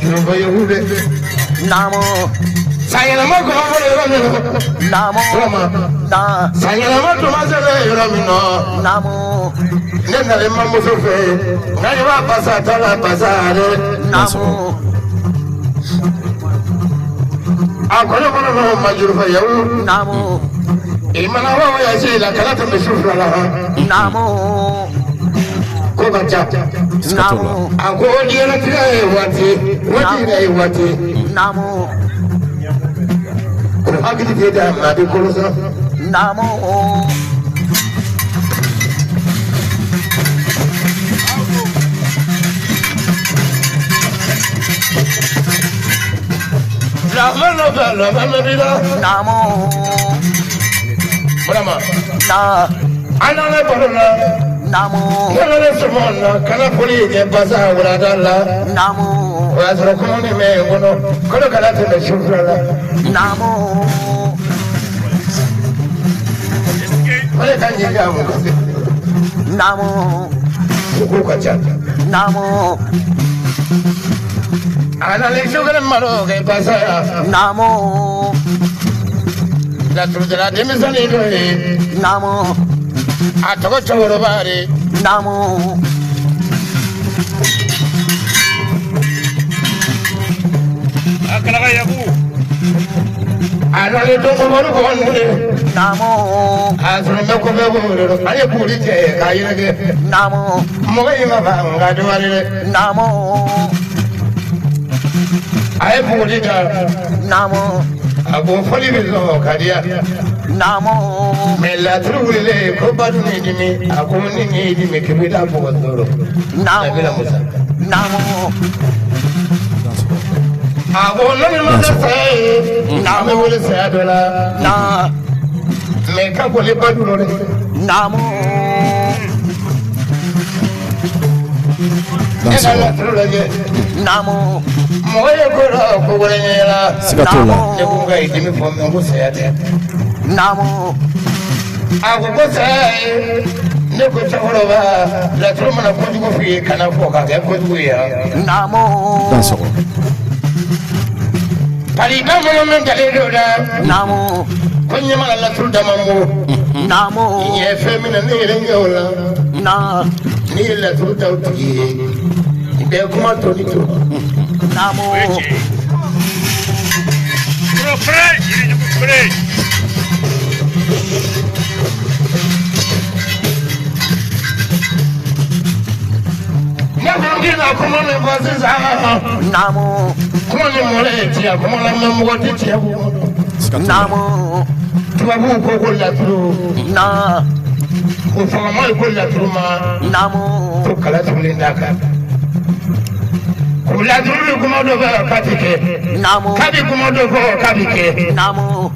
Jurufa yahu dɛ. Naamu. Sanyɛlɛma kɔnɔ fɔlɔ yɔrɔ min na. Naamu. Burama. Na. Sanyɛlɛma tun ma sɛbɛn yɔrɔ min na. Naamu. Ne nalen mamuso fɛ yen. Nka i b'a basa ta la basa dɛ. Naamu. A kɔnɔ kɔnɔ kɔnɔ ma jurufa yahu. Naamu. I mana wa wa si la kala tɛmɛ su fila la. Naamu. Ko ka ca. Siga t'o la. Naamu. A ko diɲɛlatigɛ ye waati waati yɛrɛ ye waati. Naamu. Ko hakili tɛ da maa bɛ kolo sɔrɔ. Naamu. Lafɛ nɔfɛ lafɛ bɛ b'i la. Naamu. Burama. Na. An nana baro la. Naamu. Ne nana sɔmɔ na kana foli kɛ basa wulada la. Naamu. O y'a sɔrɔ kɔnɔ min bɛ n kɔnɔ kalo kana tɛmɛ su fila la. Naamu. O de ka ɲi k'a mun kasi. Naamu. O ko ka ca. Naamu. A nana su kelen malo kɛ basa ya. Naamu. Laturudala denmisɛnnin dɔ ye. Naamu. A tɔgɔ cɛkɔrɔba de. Naamu. A kalaga yaku. A nana don kɔmɔri kɔnɔ de. Naamu. A sɔrɔ n bɛ kɔfɛ ko de rɔ. Ale b'olu cɛ k'a yɛrɛkɛ. Naamu. Mɔgɔ in ma ban nka dɔgɔyali dɛ. Naamu. A ye buguri da. Naamu. A ko fɔli bɛ sɔn ka di yan. Naamu. Mɛ laturu wulilen ko badu ni dimi a ko ni ni dimi k'i bɛ taa bugɔ sɔrɔ. Naamu. Nabila Musa. Naamu. A ko n'olu ma kɛ saya ye. An bɛ wele saya dɔ la. Na. Mɛ ka boli badu rɔ dɛ. Naamu. Ne ka laturu lajɛ. Naamu. Mɔgɔ ye ko dɔ ko wɛrɛ ɲɛ la. Siga t'o la. Ne ko nka i dimi fɔ mɛ ko saya tɛ. Naamu. A ko ko saya ye. Ne ko cɛkɔrɔba laturu mana kojugu f'i ye kana fɔ k'a kɛ kojugu ye yan. Naamu. Dansɔgɔ. Pari ba minnu bɛ dalen don la. Naamu. Ko ɲɛma la laturu dama mo. Naamu. Ɲɛ fɛn min na ne yɛrɛ ɲɛ o la. Na. N'i ye laturu da o tigi ye. I bɛ kuma tɔ ni to. Naamu. Kuro fere, yirijugu fere. Ne ko k'i na kuma min fɔ sisan. Naamu. Kuma ni mɔlɛ ye tiɲɛ kuma la mɛ mɔgɔ tɛ tiɲɛ ko. Siga t'o la. Naamu. Tubabuw ko ko laturu. Na. O fagama ye ko laturu ma. Naamu. Ko kala tugulen d'a kan. Ko laturu bɛ kuma dɔ fɔ k'a tɛ kɛ. Naamu. K'a bɛ kuma dɔ fɔ k'a bɛ kɛ. Naamu.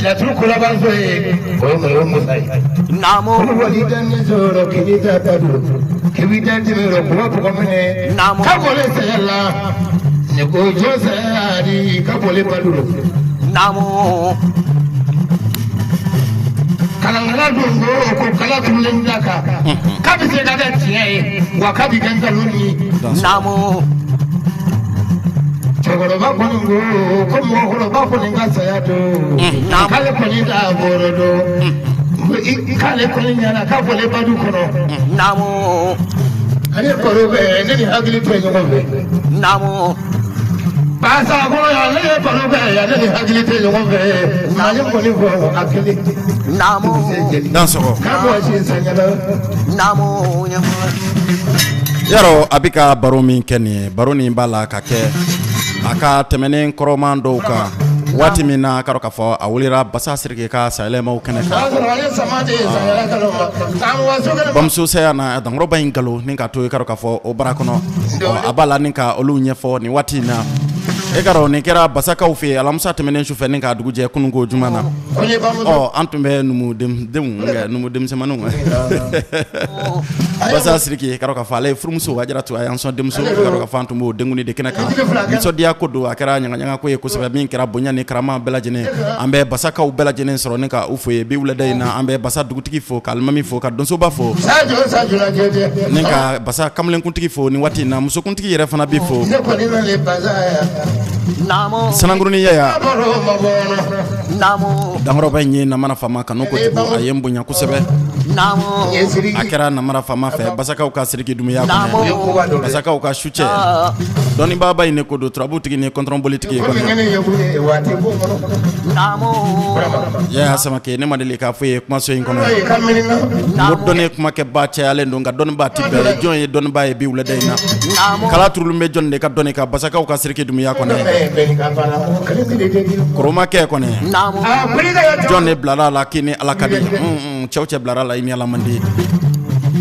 Laturu kolabanso ye o ye o ye Musa ye. Naamu. Kulubali dan ni sɔrɔ k'i ta ta don k'i bɛ dan tɛmɛ yɔrɔ kuma bɔgɔ minɛ. Naamu. Ka bɔlen saya la ne ko jɔn saya di ka bɔlen ba don. Naamu. Kalankala dun ko ko kala turulen da kan. K'a bɛ se ka kɛ tiɲɛ ye wa k'a bɛ kɛ nkalon ye. Naamu. Cɛkɔrɔba kɔni ko ko mɔgɔkɔrɔba kɔni ka saya don. Naamu. K'ale kɔni t'a bɔrɔ dɔn. K'ale kɔni ɲɛna k'a bɔlen ba du kɔnɔ. Naamu. Ale baro kɛ ne ni hakili tɛ ɲɔgɔn fɛ. Naamu. Basa kɔnɔ yan ne ye baro kɛ yan ne ni hakili tɛ ɲɔgɔn fɛ. Nka ne kɔni fɔ a kelen. Naamu. Dansɔgɔ. K'a bɔ sisan ɲɛna. Naamu. Yarɔ a bɛ ka baro min kɛ nin ye baro nin b'a la ka kɛ a ka tɛmɛnen kɔrɔman dɔw kan waati min na a ka dɔn k'a fɔ a wulila Basa Sidiki ka sayɛlɛmaw kɛnɛ O kan y'a sɔrɔ ale sama de ye sanyɛlɛ kalo ma. Karamɔgɔ so kelen ma. bamuso saya na dankɔrɔba in galo ni ka to i ka dɔn k'a fɔ o bara kɔnɔ ɔ, a b'a la ni ka olu ɲɛfɔ nin waati in na e ka dɔn nin kɛra Basakaw fɛ yen alamisa tɛmɛnen sufɛ ni k'a dugu jɛ kununko juma na Ko n ye bamuso. ɔ an tun bɛ numudenw numudenmisɛnninw Basa Sidiki ka k'a fɔ ale ye furumuso Ajaratu a y'an sɔn denmuso ka fɔ an tun b'o denkundi de kɛnɛ kan nisɔndiya ko don a kɛra ɲagaɲaga ko ye kosɛbɛ min kɛra bonya ni karama bɛɛ lajɛlen an bɛ basakaw bɛɛ lajɛlen sɔrɔ ni ka u fo ye bi wulada in na an bɛ basa dugutigi fo ka alimami fo ka donsoba fo ni ka basa kamalenkuntigi fo ni waati in na musokuntigi yɛrɛ fana bɛ fo sanankurunin yaya dankɔrɔba in ye namara faama kanu kojugu a ye n bonya kosɛbɛ a kɛra namara faama fɛ basakaw ka Sidiki Dumuya kɔnɔ basakaw ka sucɛ dɔnnibaaba in ne ko don turabutigi ni kɔntɔrɔnbolitigi yaya Samakɛ ne ma deli k'a fɔ ye kumaso in kɔnɔ ko dɔnni kumakɛba cayalen don nka dɔnnibaa tɛ bɛɛ jɔn ye dɔnnibaa ye bi wulada in na kala turulen bɛ jɔn de ka dɔnni kan basakaw ka Sidiki Dumuya kɔnɔ koromakɛ kɔnɔ jɔn de bilala a la k'i ni Ala ka di cɛw cɛ bilara la i ni Ala man di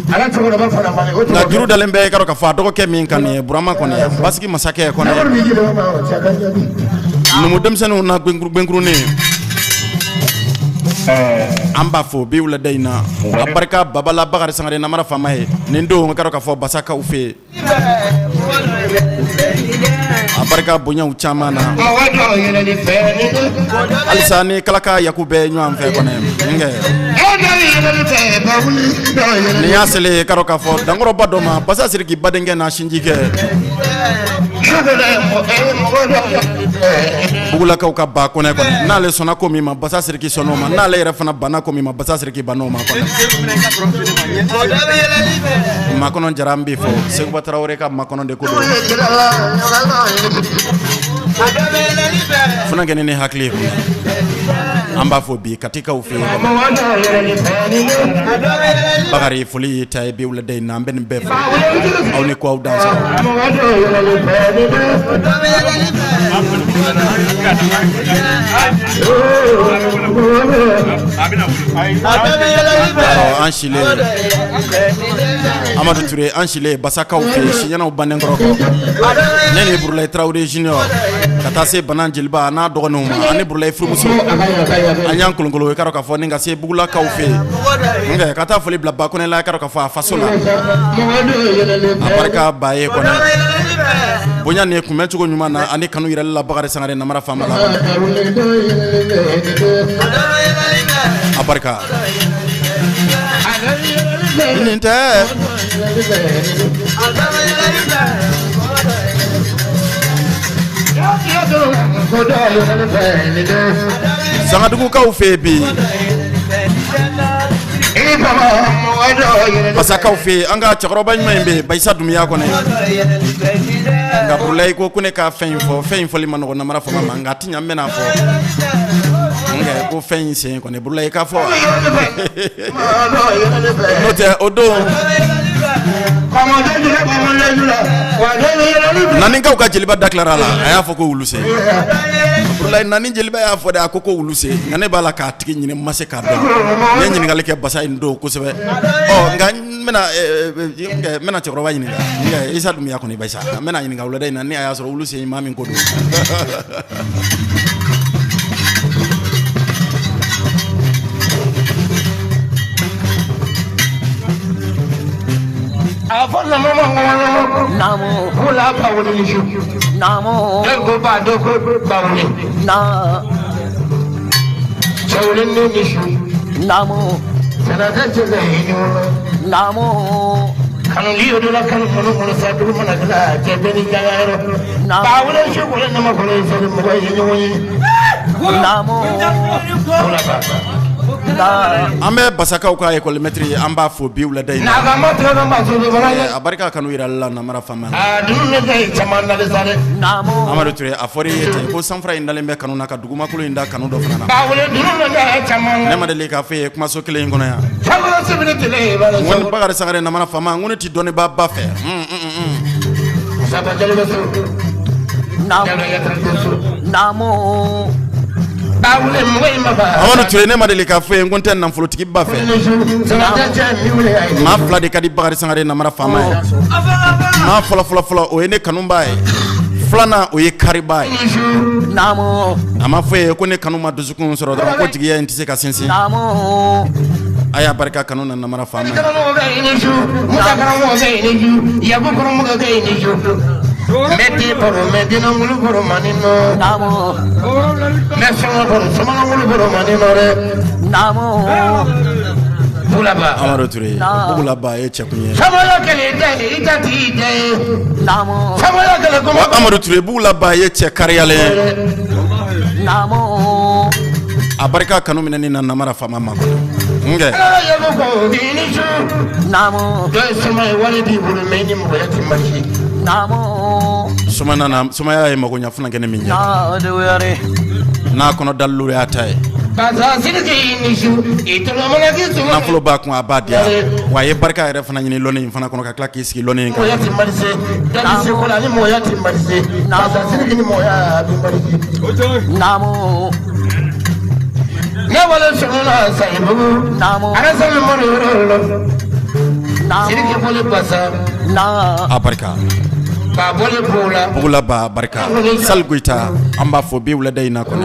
nka juru dalen bɛ i ka dɔn k'a fɔ a dɔgɔkɛ min kan nin ye Burama kɔnɛ basigi masakɛ kɔnɛ numu denmisɛnninw na gbenkurunin an b'a fɔ bi wulada in na a barika babala Bakari Sangare namara faama ye nin don i ka dɔn k'a fɔ basakaw fɛ yen a barika bonyaw caman na halisa ni kalaka yaku bɛ ɲɔgɔn fɛ kɔnɛ nin y'a selen i ka dɔn k'a fɔ dankɔrɔba dɔ ma basa Sidiki badenkɛ n'a sinjikɛ bugulakaw ka ba kɔnɛ kɔnɛ n'ale sɔnna ko min ma basa Sidiki sɔnn'o ma n'ale yɛrɛ fana banna ko min ma basa Sidiki bann'o ma kɔnɛ makɔnɔ jara n b'i fo Seguba Tarawele ka makɔnɔ de ko don funankɛnin ni hakili ye an b'a fɔ bi katikaw fɛ yen Bakari foli y'i ta ye bi wulada in na an bɛ nin bɛɛ fo aw ni ko aw dan An silen Amadu Ture an silen basakaw fɛ yen siɲɛnaw bannen kɔrɔ ne ni Burulayi Tarawele junior ka taa se Banan jeliba n'a dɔgɔninw ma ani Burulayi furumuso an y'an kolonkolon i ka dɔn k'a fɔ ni ka se Bugulakaw fɛ yen nka ka taa foli bila Ba Kɔnɛ la i ka dɔn k'a fɔ a faso la a barika ba ye kɔnɛ bonya ni kunbɛncogo ɲuman na ani kanu yirali la Bakari Sangare namara faama la a barika nin tɛ Sangadugukaw fɛ yen bi Basakaw fɛ yen an ka cɛkɔrɔba ɲuman in bɛ yen Bayisa Dumuya kɔnɛ nka Burulayi ko ko ne ka fɛn in fɔ fɛn in fɔli ma nɔgɔn namara faama ma nka a tɛ ɲɛ n bɛna fɔ nka ko fɛn in sen kɔni Burulayi k'a fɔ n'o tɛ o don Naninkaw ka jeliba da tilara a la a y'a fɔ ko wulusen Burulayi Nani jeliba y'a fɔ dɛ a ko ko wulusen nka ne b'a la k'a tigi ɲini n ma se k'a dɔn n ye ɲininkali kɛ basa in don kosɛbɛ ɔ nka n bɛna n bɛna cɛkɔrɔba ɲininka nka Isa Dumuya kɔni Bayisa n bɛna ɲininka wulada in na ni a y'a sɔrɔ wulusen maa min ko don. A fɔ naamu ko la ba wuli ni su naamu e ko ba dɔ ko ba wuli na cɛ wuli ni ni su naamu sɛnɛkɛ cɛ bɛ hinɛ wolo naamu kanu ni yɔrɔ la kanu kɔnɔ kɔnɔ sa dugu mana kila cɛ bɛ ni jaga yɔrɔ ba wuli su wuli nama kɔnɔ sani mɔgɔ ye ɲɔgɔn ye naamu ko la ba An bɛ basakaw ka école maître ye an b'a fo bi wulada in na a barika kanu yirali la namara faama Amadu Ture a fɔra i ye ten ko sanfara in dalen bɛ kanu na ka dugumakolo in da kanu dɔ fana na ne ma deli k'a fɔ e ye kumaso kelen in kɔnɔ yan n ko Bakari Sangare namara faama n ko ne tɛ dɔnnibaa ba fɛ naamu Amadu Ture ne ma deli k'a fɔ ye ko n tɛ nafolotigiba fɛ maa fila de ka di Bakari Sangare namara faama ye maa fɔlɔ fɔlɔ fɔlɔ o ye ne kanubaa ye filanan o ye karibaa ye a ma fɔ ye ko ne kanu ma dusukun sɔrɔ dɔrɔn ko jigiya in tɛ se ka sinsin A y'a barika kanu na namara faama ye. Karamɔgɔ i ni su, Musa karamɔgɔ i ni su, Yaku karamɔgɔ i ni su. Mɛti baro mɛdina ngulu baro mani nɔ. Mɛ sɔngɔ baro sɔngɔ ngulu baro mani nɔ dɛ. Bulaba. Amadu Ture, Bugulaba ye cɛkun ye. Samaya kelen tɛ ni i ta t'i tɛ ye. Samaya kelen kuma. Wa Amadu Ture, Bugulaba ye cɛ kariyalen ye. A barika kanu minɛni na namara faama ma kɔnɔ. Nkɛ. Ala yaku ko i ni su. Dɔ ye suma ye wari b'i bolo mɛ i ni mɔgɔya tɛ marisi. Suma nana, sumaya ye mago ɲa funankɛnin min ye. N'a kɔnɔ dalilu y'a ta ye. Basa Sidiki i ni su, i tɔgɔ mana k'i suma. Nafolo b'a kun a b'a diya. Wa a ye barika yɛrɛ fana ɲini lɔnni in fana kɔnɔ ka tila k'i sigi lɔnni in kan. Mɔgɔya tɛ marisi, dali seko la ni mɔgɔya tɛ marisi. Basa Sidiki ni mɔgɔya bɛ marisi. Ne wolo sɔgɔma Sayibugu. Alasani Mori yɔrɔ la. Sidiki bolo basa. A barika. Ba bolo b'o la. Bugulaba barika. Sali Goyita an b'a fɔ bi wulada in na kɔni.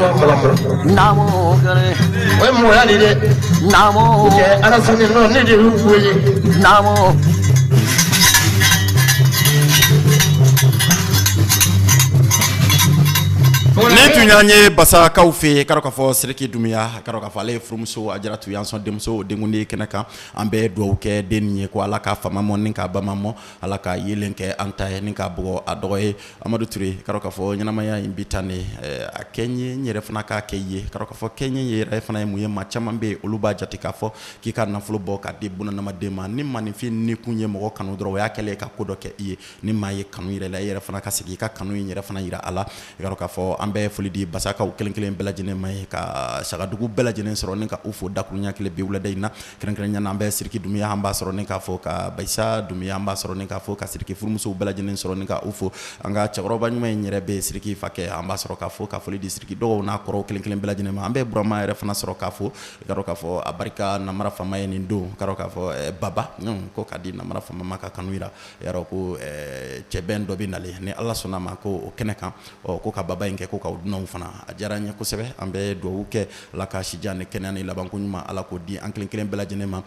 O ye mɔgɔya de ye dɛ. Cɛ Alasani nɔ ne de y'u wele. Ni tun y'an ye Basakaw fɛ yen, k'a dɔn k'a fɔ Sidiki Dunbiya, k'a dɔn k'a fɔ ale ye furumuso Ajaratu Yansɔn denmuso denkundi kɛnɛ kan. An bɛ dugawu kɛ den ye ko Ala k'a fa ma mɔ ni k'a ba ma mɔ, Ala ka yelen kɛ an ta ye ni k'a bugɔ a dɔgɔ ye. Amadu Ture, k'a dɔn k'a fɔ ɲɛnamaya in bi tan de, a kɛ n ye n yɛrɛ fana k'a kɛ i ye. K'a dɔn k'a fɔ kɛ n ye yɛrɛ fana ye mun ye, maa caman bɛ yen olu b'a jate k'a fɔ k'i ka nafolo bɔ k'a di bunadamaden ma. Ni maaninfin ni kun ye mɔgɔ kanu dɔrɔn, o y'a kɛlen ye ka ko dɔ kɛ i ye. Ni maa ye kanu yira i la, i yɛrɛ fana ka segin i ka kanu in yɛrɛ fana yira a la. I k'a dɔn k'a fɔ an bɛ foli di Basakaw kelen kelen bɛɛ lajɛlen ma ye ka Sagadugu bɛɛ lajɛlen sɔrɔ ni ka u fo dakurunya kelen bi wulada in na. Kɛrɛnkɛrɛnnenya na an bɛ Sidiki Dunbiya an b'a sɔrɔ ni k'a fo, ka Bayisa Dunbiya an b'a sɔrɔ ni k'a fo, ka Sidiki furumusow bɛɛ lajɛlen sɔrɔ ni ka u fo. An ka cɛkɔrɔba ɲuman in yɛrɛ bɛ Sidiki fakɛ, an b'a sɔrɔ k'a fo, ka foli di Sidiki dɔgɔw n'a kɔrɔw kelen kelen bɛɛ lajɛlen ma. An bɛ Burama yɛrɛ fana sɔrɔ k'a fo. I k'a dɔn k'a fɔ a barika namara faama ye nin don. K'a dɔn k'a fɔ Baba ko k'a di namara faama ma ka kanu yira. Y'a ko cɛbɛn dɔ bɛ nalen ni Ala sɔnna ma ko o kɛnɛ kan, ɔ ko ka baba in kɛ ko ka dunanw fana. A diyara an ye kosɛbɛ, an bɛ dugawu kɛ Ala ka sijan ni kɛnɛya ni labanko ɲuman Ala k'o di an kelen kelen bɛɛ lajɛlen ma.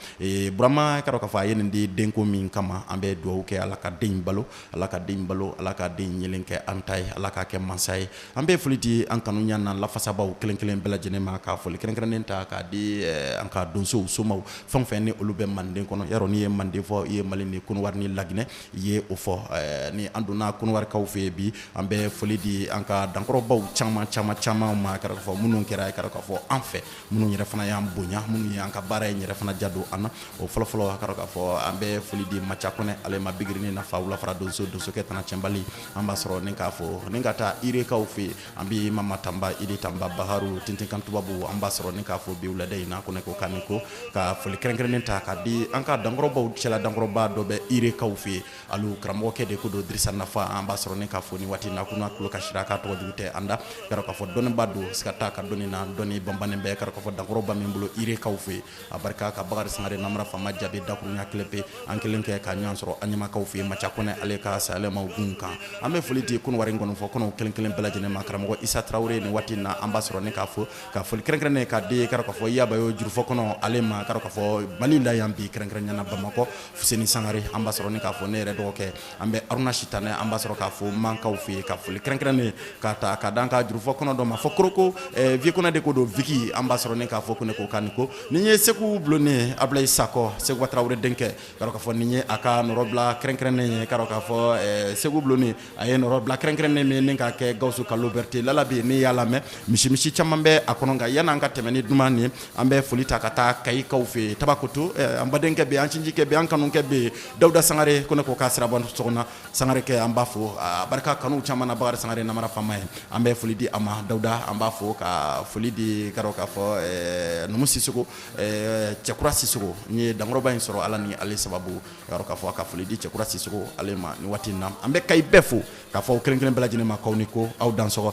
Burama k'a dɔn k'a fɔ a ye nin di denko min kama, an bɛ dugawu kɛ Ala ka den in balo, Ala ka den in balo, Ala ka den in yelen kɛ an ta ye, Ala k'a kɛ mansa ye. An bɛ foli di an kanu ɲa n'an lafasabaw kelen kelen bɛɛ lajɛlen ma, ka foli kɛrɛnkɛrɛnnen ta k'a di an ka donsow somaw fɛn fɛn ni olu bɛ Manden kɔnɔ. Yarɔ n'i ye Manden fɔ, i ye Mali ni Kɔnɔwari ni Laginɛ i ye o fɔ. Ni an donna Kɔnɔwarikaw fɛ yen bi, an bɛ foli di an ka dankɔrɔbaw caman caman caman ma, k'a dɔn k'a fɔ minnu kɛra k'a dɔn k'a fɔ an fɛ, minnu yɛrɛ fana y'an bonya, minnu y'an ka baara in yɛrɛ fana ja don an na. O fɔlɔfɔlɔ, k'a dɔn k'a fɔ an bɛ foli di Maca Kɔnɛ ale ma, Bigirinin nafa wulafara donso, donsokɛ tana cɛnbali, an b'a sɔrɔ ni k'a fo. Ni ka taa Irekaw fɛ yen, an bɛ Mama Tanba, Idi Tanba, Baharu Tintinkan tubabu, an b'a sɔrɔ ni k'a fo bi wulada in na. Ko ne ko k'a ni ko ka foli kɛrɛnkɛrɛnnen ta k'a di an ka dankɔrɔbaw cɛla dankɔrɔba dɔ bɛ Irekaw fɛ yen, alu karamɔgɔkɛ de ko don Dirisa Nafa, an b'a sɔrɔ ni k'a fo ni waati na, ko n'a tulo kasira k'a tɔgɔ jugu tɛ an da. K'a dɔn k'a fɔ dɔnniba don, siga t'a ka dɔnni na, dɔnni banbannen bɛ, k'a dɔn k'a fɔ dankɔrɔba min bolo Irekaw fɛ yen. A barika ka Bakari Sangare namara faama jaabi dakurunya kelen pe, an kelen kɛ ka ɲɔgɔn sɔrɔ an ɲɛmakaw fɛ yen. Maca Kɔnɛ ale ka sayalɛmaw gun kan, an bɛ foli di Kɔnɔwari nkɔnifɔ kɔnɔw kelen kelen bɛɛ lajɛlen ma. Karamɔgɔ Isa Tarawele ni waati na, an b'a sɔrɔ ni k'a fo, ka foli kɛrɛnkɛrɛnnen k'a di k'a dɔn k'a fɔ Yabayo jurufɔ kɔnɔ ale ma, k'a dɔn k'a fɔ Mali la yan bi kɛrɛnkɛrɛnnenya na Bamakɔ Fuseni Sangare, an b'a sɔrɔ ni k'a fo. Ne yɛrɛ dɔgɔkɛ an bɛ Aruna Sitanɛ, an b'a sɔrɔ k'a fo Mankaw fɛ yen, ka foli kɛrɛnkɛrɛnnen k'a ta ka d'an ka jurufɔ kɔnɔ dɔ ma fɔ Koroko Vieux Kɔnɛ de ko don Viki, an b'a sɔrɔ ni k'a fɔ ko ne ko k'a ni ko. Nin ye Segu bulonnen Abulayi Sakɔ, Seguba Tarawele denkɛ, k'a dɔn k'a fɔ nin ye a ka nɔrɔbila kɛrɛnkɛrɛnnen ye. K'a dɔn k'a fɔ Segu bulonnen a ye nɔrɔbila kɛrɛnkɛrɛnnen min ni k'a kɛ Gawusu Kalo Berete lalabi, n'i y'a lamɛn misimisi caman bɛ a kɔnɔ. Nka yan'an ka tɛmɛ ni duman nin, an bɛ foli ta ka taa Kayikaw fɛ yen, Tabakoto, an badenkɛ bɛ yen, an sinjikɛ bɛ yen, an kanukɛ bɛ yen, Dawuda Sangare, ko ne ko k'a sira bɔ sɔgɔna Sangare kɛ, an b'a fo a barika kanu caman na, Bakari Sangare namara faama ye, an bɛ foli di a ma. Dawuda an b'a fo, ka foli di k'a dɔn k'a fɔ Numu Sisoko, Cɛkura Sisoko, n ye dankɔrɔba in sɔrɔ Ala ni ale sababu, k'a fɔ ka foli di Cɛkura Sisoko ale ma ni waati in na. An bɛ Kayi bɛɛ fo k'a fɔ aw kelen kelen bɛɛ lajɛlen ma k'aw ni ko aw dansɔgɔ.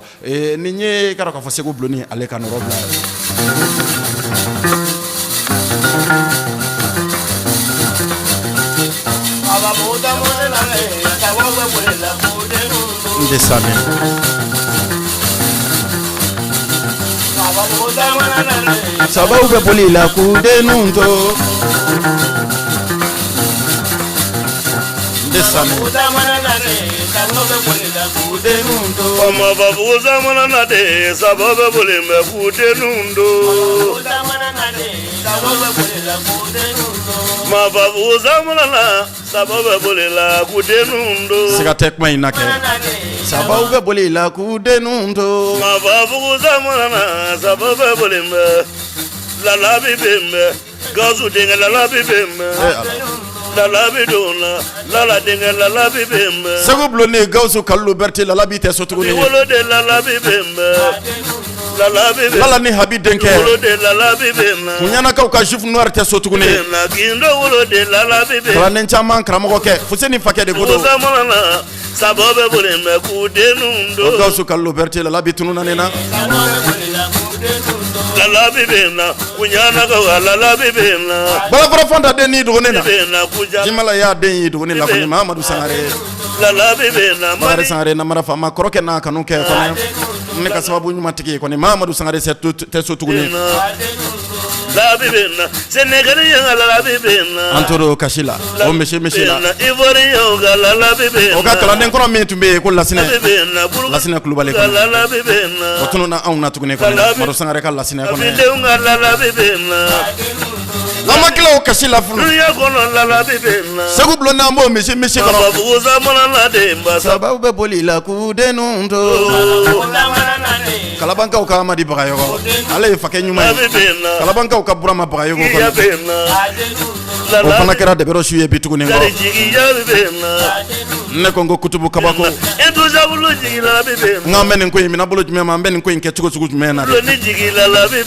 Nin ye k'a dɔn k'a fɔ Segu bulonni ale ka nɔrɔ bila. N de sanɛ. Sabaw bɛ boli la k'u denninw to. Faamababugu zamana na de sabaw bɛ boli bɛ k'u denninw to. Mababugu zamana na sabaw bɛ boli la k'u denninw to. Siga tɛ kuma in na kɛ. Sabaw bɛ boli la k'u denninw to. Mababugu zamana na sabaw bɛ boli bɛ lalabi bɛ bɛ Gawusu denkɛ lalabi bɛ bɛ lalabi donna lala denkɛ lalabi bɛ bɛ. Segu bulon ni Gawusu Kalilu Berete lalabi tɛ so tuguni. Wolo de lalabi bɛ bɛ lalabi bɛ. Lala ni Habi denkɛ. Wolo de lalabi bɛ na. Kunyanakaw ka juif noir tɛ so tuguni. Gindo wolo de lalabi bɛ. Kalanden caman karamɔgɔkɛ Fuseni fakɛ de ko don. Zamana na sabaw bɛ boli bɛ k'u denninw to. O Gawusu Kalilu Berete lalabi tununna ne na. Lalabi bɛ na Kunyanakaw ka lalabi bɛ na. Balafara Fanta den ni dɔgɔnin na. Jimala y'a den y'i dɔgɔnin la kɔni Mahamadu Sangare. Lalabi bɛ na. Bakari Sangare namara faama kɔrɔkɛ n'a kanu kɛ kɔni ne ka sababu ɲuman tigi kɔni Mahamadu Sangare tɛ so tuguni. Lalabi bɛ na Sénégalien ka lalabi bɛ na. An tor'o kasi la o misi misi la. Ivoirien ka lalabi bɛ na. O ka kalanden kɔrɔ min tun bɛ yen ko Lasinɛ. Lasinɛ Kulubali kɔni. Lalabi bɛ na. O tununna anw na tuguni kɔni Madu Sangare ka Lasinɛ kɔni. Kabilenw ka lalabi bɛ na. An ma tila o kasi la fɔlɔ. Dunuya kɔnɔ lalabi bɛ na. Segu bulon n'an b'o misi misi kɔnɔ. Bababugu zamana na de ba. Sabaw bɛ boli la k'u denninw to. Kalabankaw ka Amadi Bagayɔgɔ ale ye fakɛ ɲuman ye Kalabankaw ka Burama Bagayɔgɔ kɔni o fana kɛra dɛbɛrɔ su ye bi tuguni kɔ ne ko n ko kutubu kabako n k'an bɛ nin ko in minɛ bolo jumɛn ma an bɛ nin ko in kɛ cogo sugu jumɛn na de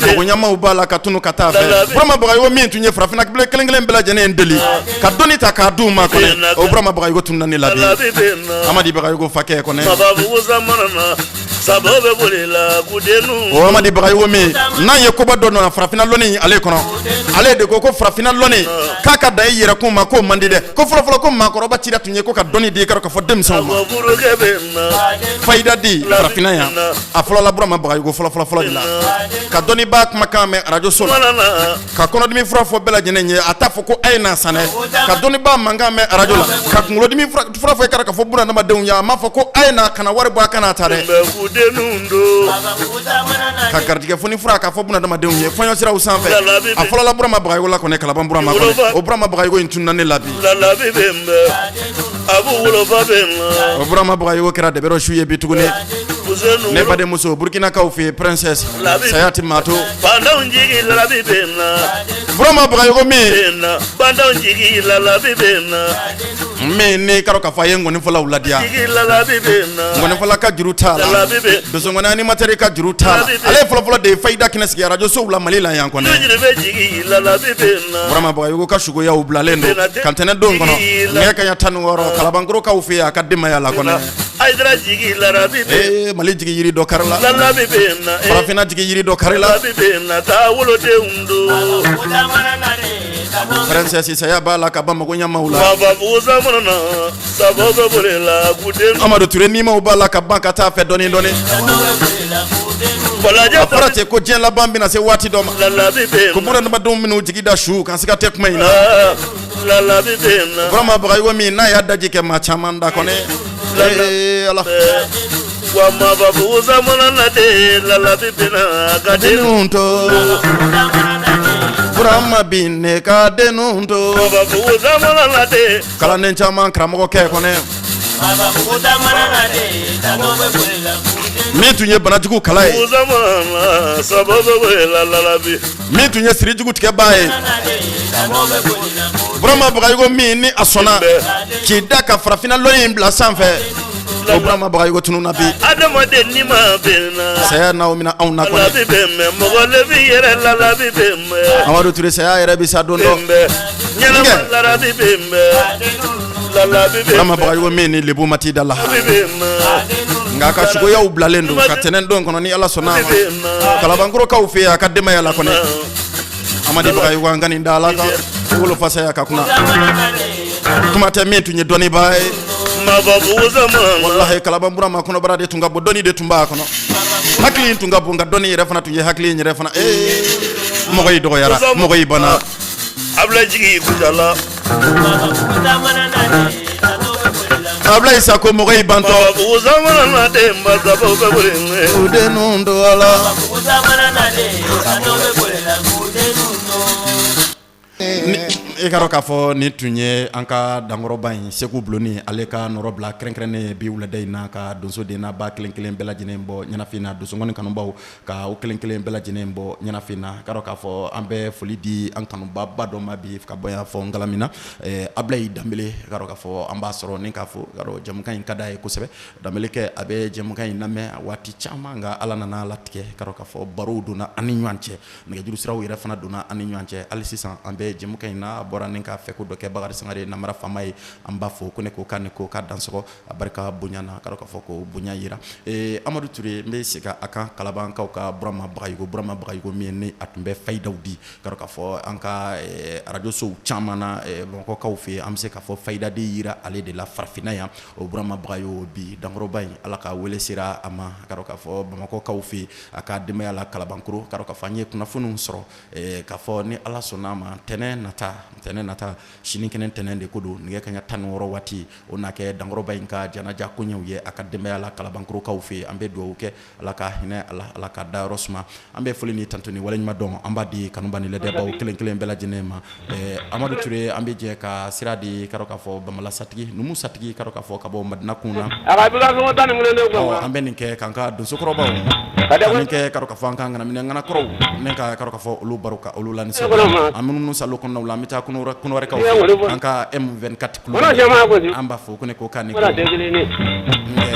magoɲamaw b'a la ka tunu ka taa fɛ Burama Bagayɔgɔ min tun ye farafinna kelen kelen bɛɛ lajɛlen deli ka dɔnni ta k'a d'u ma kɔni o Burama Bagayɔgɔ tununna ne la bi Amadi Bagayɔgɔ fakɛ kɔni o Amadi Bagayogo min n'a ye koba dɔ nana farafinna lɔnni ale kɔnɔ, ale de ko ko farafinna lɔnni k'a ka dan i yɛrɛkun ma k'o man di dɛ, ko fɔlɔfɔlɔ ko maakɔrɔba cira tun ye ko ka dɔnni di i k'a dɔn k'a fɔ denmisɛnw ma, fayida di farafinna yan a fɔlɔla Burama Bagayogo fɔlɔfɔlɔ fɔlɔ de la ka dɔnnibaa kumakan mɛn arajoso la ka kɔnɔdimi fura fɔ bɛɛ lajɛlen ye a t'a fɔ ko a ye n'a san dɛ ka dɔnnibaa mankan mɛn arajo la ka kunkolodimi fura fɔ i k'a dɔn k'a fɔ bunadamadenw ye a m'a fɔ ko a ye na kana wari bɔ a kana ta dɛ ka garijɛgɛ foni fura k'a fɔ bunadamadenw ye fɔɲɔ siraw sanfɛ a fɔlɔla Burama Bagayogo la kɔni Kalaban Burama kɔni o Burama Bagayogo in tununna ne la bi o Burama Bagayogo kɛra dɛbɛrɔ su ye bi tuguni ne badenmuso Burkinakaw fɛ yen princesse saya tɛ maa to Burama Bagayogo min min n'i k'a dɔn k'a fɔ a ye nkɔnifɔlaw ladiya nkɔnifɔla ka juru t'a la donsongɔni animateur ka juru t'a la ale ye fɔlɔfɔlɔ de ye fayida kɛnɛ sigi arajosow la Mali la yan kɔni Burama Bagayogo ka sugoyaw bilalen don ka ntɛnɛn don kɔnɔ nɛgɛ kanɲɛ 16 Kalabankɔrɔkaw fɛ yen a ka denbaya la kɔni ee Mali jigi yiri dɔ karila farafinna jigi yiri dɔ karila princesse saya b'a la ka ban magoɲamaw la Amadu Ture nimaw b'a la ka ban ka taa fɛ dɔɔni dɔɔni a fɔra ten ko diɲɛ laban bɛna se waati dɔ ma ko bunadamadenw minnu jigi da su kan siga tɛ kuma in na Burama Bagayogo min n'a y'a daji kɛ maa caman da kɔni ee Ala wa mababugu zamana na de lalabi bɛna ka denninw to Burama bi ne ka denninw to mababugu zamana na de kalanden caman karamɔgɔkɛ kɔni min tun ye banajugu kala ye min tun ye sirijugu tigɛbaa ye Burama Bagayogo min ni a sɔnna k'i da ka farafinna lɔnni in bila sanfɛ o Burama Bagayogo tununna bi adamaden ni ma bɛ na saya n'aw minɛ anw na kɔni bɛ mɛn mɔgɔ le b'i yɛrɛ lalabi bɛ mɛn Amadu Ture saya yɛrɛ bɛ sa don dɔ ɲɛnama larabi bɛ mɛn Burama Bagayogo min ni lebu ma t'i da la nka a ka sugoyaw bilalen don ka tɛnɛn don kɔnɔ ni Ala sɔnna a ma Kalabankɔrɔkaw fɛ yen a ka denbaya la kɔni Amadi Bagayogo an ka nin da Ala kan wolofa saya ka kunna kuma tɛ min tun ye dɔnnibaa ye walahi Kalaban Burama kɔnɔbara de tun ka bon dɔnni de tun b'a kɔnɔ hakili in tun ka bon nka dɔnni yɛrɛ fana tun ye hakili in yɛrɛ fana ee Mɔgɔ y'i dɔgɔyara, mɔgɔ y'i banna. Abulayi jigi Kucala. Abulayi Sako, mɔgɔ y'i bantɔ. U dennu don ala. I ka dɔn k'a fɔ nin tun ye an ka dankɔrɔba in Segu Bulonni, ale ka nɔrɔ bila kɛrɛnkɛrɛnnen ye bi wulada in na, ka donso den n'a ba kelen kelen bɛɛ lajɛlen bɔ ɲɛnafin na, donsokɔni kanubaw ka o kelen kelen bɛɛ lajɛlen bɔ ɲɛnafin na. Ka dɔn k'a fɔ an bɛ foli di an kanubaba dɔ ma bi ka bɔ yan fɔ Ngalamina, Abulayi Danbele. Ka dɔn k'a fɔ an b'a sɔrɔ ni k'a fɔ ka dɔn jɛmukan in ka d'a ye kosɛbɛ. Danbele kɛ a bɛ jɛmukan in lamɛn waati caman, nka Ala nana latigɛ ka dɔn k'a fɔ barow donna an ni ɲɔgɔn cɛ, nɛgɛjuru siraw yɛrɛ fana donna an ni ɲɔgɔn cɛ. Hali sisan an bɛ jɛmukan in na. A bɔra ni k'a fɛ ko dɔ kɛ Bakari Sangare namara faama ye, an b'a fɔ ko ne ko k'a ni ko k'a dansɔgɔ, a barika bonya na, ka dɔn k'a fɔ ko bonya yira. Amadu Ture, n bɛ segin a kan, Kalabankaw ka Burama Bagayogo, Burama Bagayogo min ni a tun bɛ fayidaw di, ka dɔn k'a fɔ an ka arajosow caman na Bamakɔkaw fɛ yen, an bɛ se k'a fɔ fayida de yira ale de la farafinna yan. O Burama Bagayogo bi dankɔrɔba in, Ala ka wele sera a ma, ka dɔn k'a fɔ Bamakɔkaw fɛ yen, a ka denbaya la Kalabankoro. Ka dɔn k'a fɔ an ye kunnafoniw sɔrɔ k'a fɔ ni Ala sɔnna a ma, ntɛnɛn nata, ntɛnɛn nata, sinikɛnɛ ntɛnɛn de ko don, nɛgɛ kaɲa 16 waati, o na kɛ dankɔrɔba in ka janaja koɲɛw ye a ka denbaya la Kalabankorokaw fɛ yen. An bɛ dugawu kɛ, Ala ka hinɛ a la, Ala ka dayɔrɔ suma. An bɛ foli ni tantu ni waleɲuman dɔn an b'a di kanuba ni lajɛbaw kelen kelen bɛɛ lajɛlen ma. Amadu Ture, an bɛ jɛ ka sira di, ka dɔn k'a fɔ Bamala satigi, numu satigi, ka dɔn k'a fɔ ka bɔ Madina kun na. An bɛ nin kɛ k'an ka donsokɔrɔbaw, ka nin kɛ ka dɔn k'a fɔ an ka ŋanaminɛ ŋanakɔrɔw ni ka dɔn k'a fɔ olu baro ka olu lanisɔndiya. An munumunu salo kɔnɔnaw la, an bɛ taa Kɔnɔwarikaw fɛ, an ka M24 kulubali, an b'a fɔ ko ne ko k'a ni ko.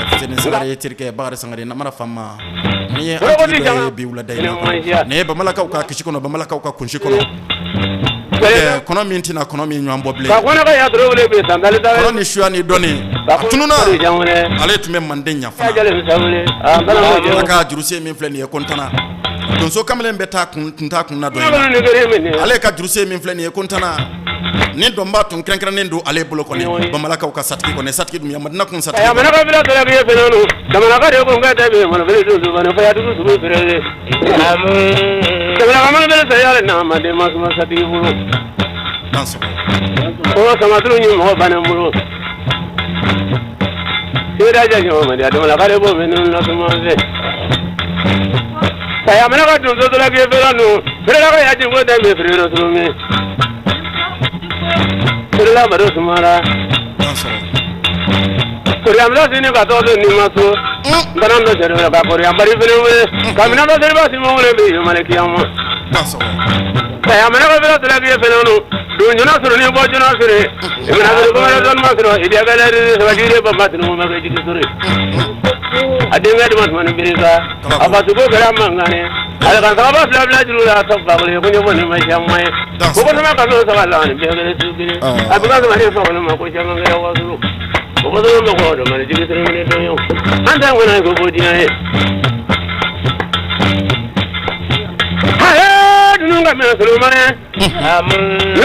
Fuseni Sangare terikɛ Bakari Sangare namara faama, nin ye an tigi dɔ ye bi wulada in na. Nin ye Bamalakaw ka kisi kɔnɔ, Bamalakaw ka kunsi kɔnɔ, kɔnɔ min tɛna kɔnɔ min ɲɔgɔn bɔ bilen, kɔnɔ ni suya ni dɔnni a tununna. Ale tun bɛ manden ɲa fana. A ka jurusen min filɛ nin ye ko ntana, donso kamalen bɛ taa kun tun t'a kun na dɔn. Ale ka jurusen min filɛ nin ye ko ntana, ni dɔnba tun kɛrɛnkɛrɛnnen don ale bolo kɔni, Bamalakaw ka satigi kɔni, satigi dun Madina kun satigi. A denkɛ di ma tuma ni birisa a fa sugu kɛra mankan ye ale ka sababa fila bila juru la ka fa ko ɲɛfɔ ni ma caman ye ko ko sama ka so saba la ni bɛɛ kɛra su kelen a bɛ ka sama ni fa ma ko caman kɛra waso o ko ma ko dɔ ma ni jigi siri ni dɔn ye an tɛ ŋɔnɔ ko ko diɲɛ ye dunun ka mɛn solomani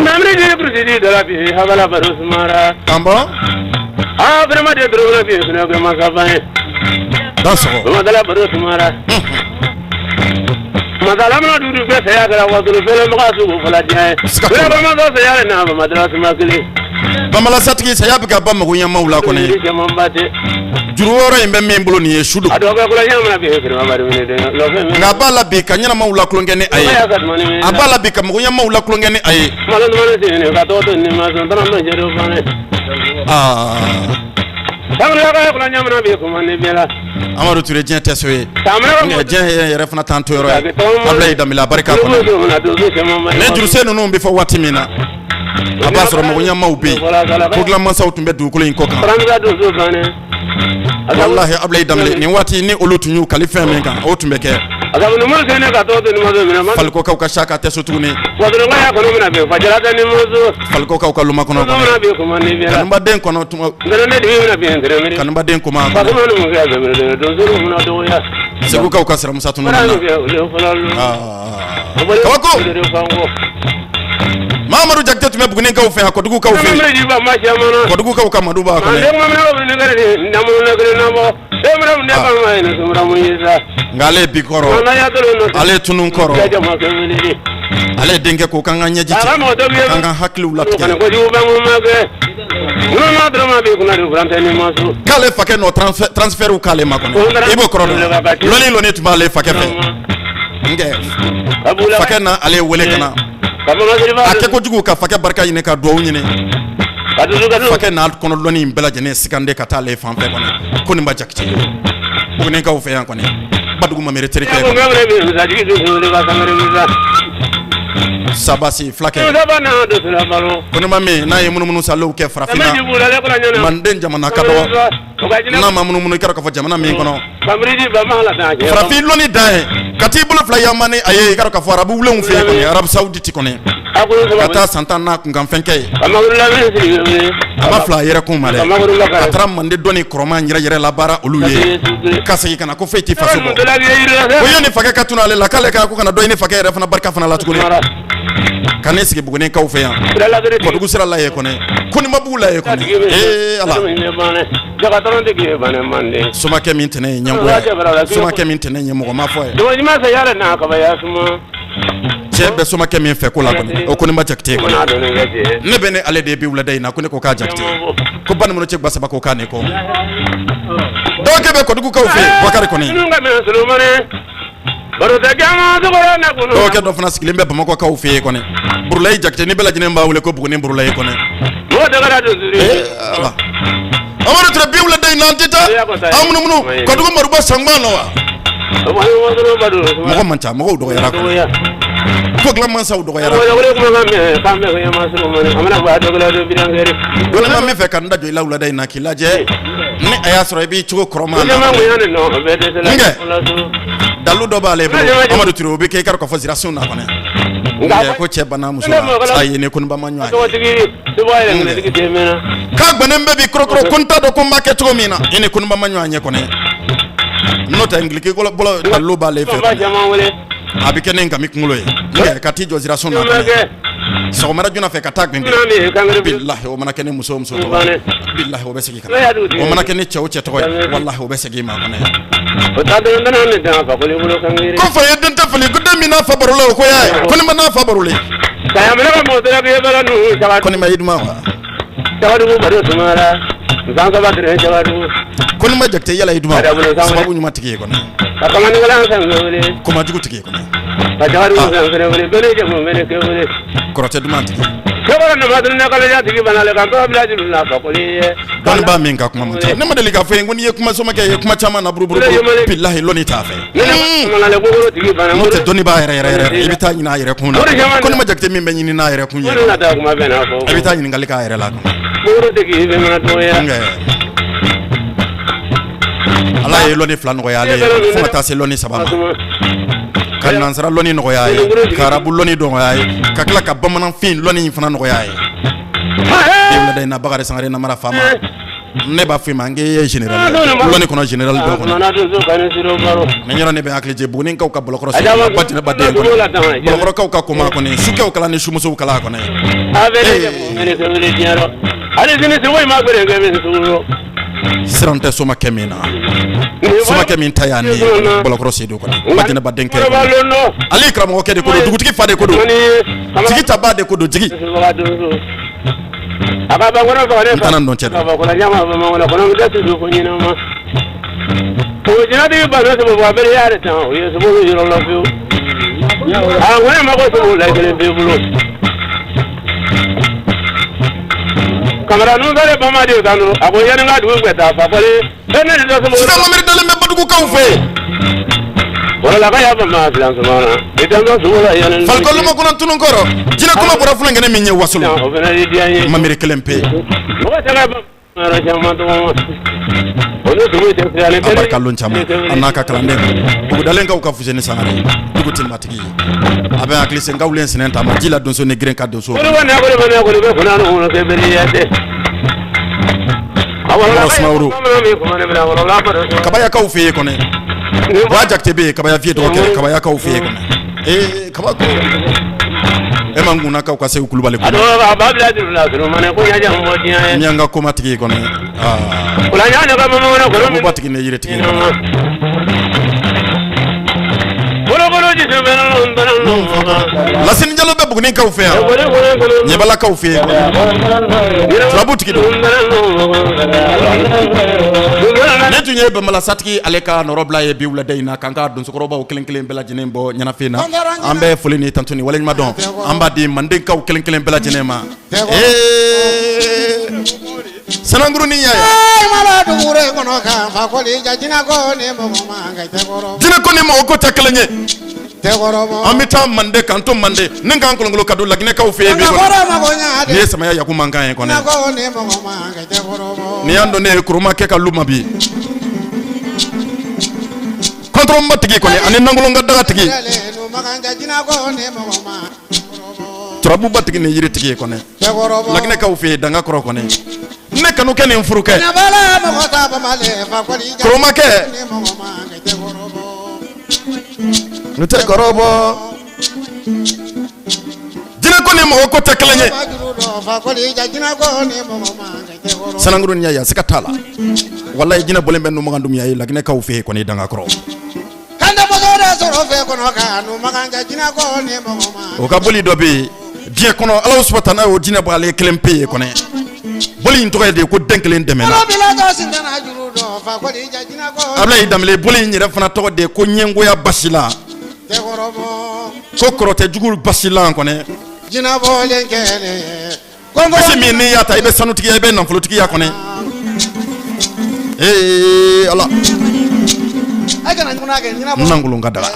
Namiri di kurusi di dala bi habala baro sumara. Anbɔ. Ah vraiment de dɔrɔn bi fana ko ma ka ban ye. Dansɔgɔ. Bamadala baro sumara. Masala mana duuru bɛɛ saya kɛra wasolo fɛlɛ mɔgɔ sugu fɔlɔ diya ye. Vraiment dɔ saya na bamadala suma kelen. Bamala satigi, saya bɛ ka ban magoɲɛmaw la kɔni. Juru wɔɔrɔ in bɛ min bolo nin ye su don. A dɔw bɛ kula ɲɛ mana bi vraiment bari minɛ den. Nka a b'a la bi ka ɲɛnamaw la tulonkɛ ni a ye. A b'a la bi ka magoɲɛmaw la tulonkɛ ni a ye. Malo dumuni sen ka tɔgɔ to ni ma sɔn tɔnɔ ma jɛro fana. Aa. Sabula ka kula ɲɛ mana bi kuma ni bɛɛ la. Amadu Ture, diɲɛ tɛ so ye. Nka diɲɛ yɛrɛ fana t'an to yɔrɔ ye. Abulayi Danbele a barika kɔnɔ. Ni jurusen ninnu bɛ fɔ waati min na, a b'a sɔrɔ magoɲɛmaw bɛ yen, kogilanmasaw tun bɛ dugukolo in kɔ kan. Walahi Abulayi Danbele, nin waati ni olu tun y'u kali fɛn min kan, o tun bɛ kɛ. Falikokaw ka saka tɛ so tuguni. Falikokaw ka luma kɔnɔ, kanubaden kɔnɔ, kanubaden kuma, Segukaw ka siramusa tunu. Kabako Mamadu Jakite tun bɛ Bugunikaw fɛ yan, Kɔdugukaw fɛ, Kɔdugukaw ka Madu b'a kɔnɔ. Nka ale bi kɔrɔ, ale tunun kɔrɔ. Ale denkɛ ko k'an ka ɲɛji cɛ, k'an ka hakiliw latigɛ. K'ale fakɛ nɔ transfert k'ale ma kɔnɔ, i b'o kɔrɔ dɔn? Lɔnni lɔnni tun b'ale fakɛ fɛ. Nkɛ fakɛ na ale wele ka na a kɛ kojugu ka fakɛ barika ɲini ka dugawu ɲini. Fakɛ n'a kɔnɔ lɔnni in bɛɛ lajɛlen sigande ka taa ale fan fɛ kɔni. Koninba Jakite, Bugunikaw fɛ yan kɔni, Badugu Mamere terikɛ Sabasi fulakɛ Koninba min n'a ye munumunu salow kɛ farafinna manden jamana ka dɔgɔ, n'a ma munumunu i k'a dɔn k'a fɔ jamana min kɔnɔ farafin lɔnni dan ye ka t'i bolo fila yama ni a ye, i k'a dɔn k'a fɔ arabu wulenw fɛ yen kɔni, Arabu Sawuditi kɔni, ka taa san 10 n'a kunkanfɛn kɛ yen. A ma fila a yɛrɛ kun ma dɛ, a taara mande dɔnni kɔrɔman yɛrɛ yɛrɛ labaara olu ye, ka segin ka na ko foyi t'i faso bɔ. Ko yanni fakɛ ka tunu ale la, k'ale ka ko kana dɔ ɲini fakɛ yɛrɛ fana barika fana la tuguni, ka ne sigi Bugunikaw fɛ yan, Kɔdugu sira la yen kɔni, Konimabugu la yen kɔni. Ee Ala, somakɛ min tɛnɛ ye ɲɛngoya ye, somakɛ min tɛnɛ ye mɔgɔ ma fɔ ye, cɛ bɛ somakɛ min fɛ ko la kɔni, o Koninba Jakite kɔni, ne bɛ ne ale de bi wulada in na. Ko ne ko k'a Jakite, ko banikɔnɔ cɛ gba saba ko k'a ne kɔ. Dɔgɔkɛ bɛ Kɔdugukaw fɛ, Bakari kɔni. Dɔgɔkɛ dɔ fana sigilen bɛ Bamakɔkaw fɛ yen kɔni, Burulayi Jakite, ni bɛɛ lajɛlen b'a wele ko Buguni Burulayi kɔni. Ala, Amadu Ture, bi wulada in na an tɛ taa an munumunu Kɔdugu Maruba Sangba nɔ wa? Mɔgɔ man ca, mɔgɔw dɔgɔyara kɔni, ko dilan mansaw dɔgɔyara. Dɔnni min fɛ ka n da jɔ i la wulada in na k'i lajɛ, ni a y'a sɔrɔ i b'i cogo kɔrɔma na. Nkɛ dalu dɔ b'ale bolo, Amadu Ture, o bɛ kɛ i k'a dɔn k'a fɔ zirasun na kɔni. Nkɛ ko cɛ banna muso la, a ye ne Koninba ma ɲɔgɔn ye k'a gbannen bɛ bi korokoro, ko n t'a dɔn ko n b'a kɛ cogo min na. I ni Koninba ma ɲɔgɔn ye kɔni, n'o tɛ ngiliki bolo dalu b'ale fɛ, a bɛ kɛ ne nkami kunkolo ye. Nkɛ ka t'i jɔ zirasun na kɔni sɔgɔmada joona fɛ ka taa gbɛngbɛn, bilahi, o mana kɛ ne muso o muso tɔgɔ ye, bilahi, o bɛ segin ka na. O mana kɛ ne cɛ o cɛ tɔgɔ ye, walahi, o bɛ segin i ma kɔnɔ. Ko fa ye den tɛ fili, ko den min n'a fa barola, o ko y'a ye Koninba n'a fa barolen. Koninba i duman wa? Koninba Jakite, yala i duman wa? Sababu ɲuman tigi ye kɔni, komajugu tigi ye kɔni, kɔrɔtɛ duman tigi, dɔnnibaa min ka kuma man ca. Ne ma deli k'a fɔ ye ko n'i ye kuma somakɛ ye kuma caman na buruburu, bilahi, lɔnni t'a fɛ. N'o tɛ dɔnnibaa yɛrɛ yɛrɛ yɛrɛ, i bɛ taa ɲini a yɛrɛ kun na. Koninba Jakite min bɛ ɲini n'a yɛrɛ kun ye, i bɛ taa ɲininkali k'a yɛrɛ la. Ala ye lɔnni fila nɔgɔya ale ye, fo ka taa se lɔnni saba ma, ka nansara lɔnni nɔgɔya a ye, ka arabu lɔnni nɔgɔya a ye, ka tila ka bamananfin lɔnni in fana nɔgɔya a ye. Bi wulada in na, Bakari Sangare Namara Faama, ne b'a fɔ i ma n k'e ye général lɔnni kɔnɔ, général dɔ kɔnɔ. Ni yɔrɔ ne bɛ hakili jɛ Bugunikaw ka Bɔlɔkɔrɔ ba jɛnɛba den kɔnɔ, Bɔlɔkɔrɔkaw ka koma kɔni, sukɛw kala ni sumusow kala kɔnɔ. Siran tɛ somakɛ min na, somakɛ min ta y'a ni ye, Bɔlɔkɔrɔ Sedu kɔnɔ, ba jɛnɛba denkɛ, ale karamɔgɔkɛ de ko don, dugutigi fa de ko don, jigi tabaa de ko don, jigi n tana nɔ cɛ don. Sisan Mamiri dalen bɛ Badugukaw fɛ yen. Falikɔlɔma kɔnɔ tunun kɔrɔ, jinɛ kuma bɔra funankɛnin min ye waso, Mamiri kelen pe. A barika lon caman, a n'a ka kalanden Bugudalenkaw ka Fuseni Sangare, dugu tɛ matigi ye. A bɛ hakili sen kawulen sɛnɛ ta ma ji la donso ni girin ka donso. Sumaworo Kabayakaw fɛ yen kɔni, Buwa Jakite bɛ yen, Kabaya fiye dɔgɔkɛ, Kabayakaw fɛ yen kɔni. Ee kabako, e ma Nkunnakaw ka Segu Kulubali kɔni, Miyanka komatigi kɔni, aa batigi ni yiritigi. Lasini Jalo bɛ Bugunikaw fɛ yan, Ɲɛbalakaw fɛ yen, turabu tigi don. Nin tun ye Banbala Satigi ale ka nɔrɔbila ye bi wulada in na, k'an ka donsokɔrɔbaw kelen kelen bɛɛ lajɛlen bɔ ɲɛnafin na. An bɛ foli ni tantu ni waleɲuman dɔn an b'a di mandenkaw kelen kelen bɛɛ lajɛlen ma. Ee sanankurunin y'a ye jinɛ ko ni mɔgɔ ko tɛ kelen ye. An bɛ taa mande k'an to mande ni k'an kolonkolon ka don laginɛkaw fɛ yen bi kɔni. Nin ye samaya yaku mankan ye kɔni. Nin y'an donnen ye koromakɛ ka lu ma bi. Kɔntɔrɔnba tigi kɔni ani nangolon ka daga tigi. Turabuba tigi ni yiri tigi ye kɔni. Laginɛkaw fɛ yen danga kɔrɔ kɔni. Ne kanu kɛ nin furu kɛ. Koromakɛ. N tɛ kɔrɔbɔ. Jinɛ ko ni mɔgɔ ko tɛ kelen ye. Sanankurunin y'a ye siga t'a la. Walayi jinɛ bɔlen bɛ Numakan Dunbiya ye Laginɛkaw fɛ yen kɔni danga kɔrɔ. O ka boli dɔ bɛ yen diɲɛ kɔnɔ, Ala subahana y'o jinɛ bɔ ale kelen pe ye kɔnɛ. Boli in tɔgɔ ye de ko den kelen dɛmɛna. Abulayi Danbele, boli in yɛrɛ fana tɔgɔ de ye ko ɲɛngoya basila, ko kɔrɔtɛjugu basilan kɔnɛ. Basi min n'i y'a ta, i bɛ sanutigiya, i bɛ nafolotigiya kɔnɛ. Ee Ala, nangolon ka daga,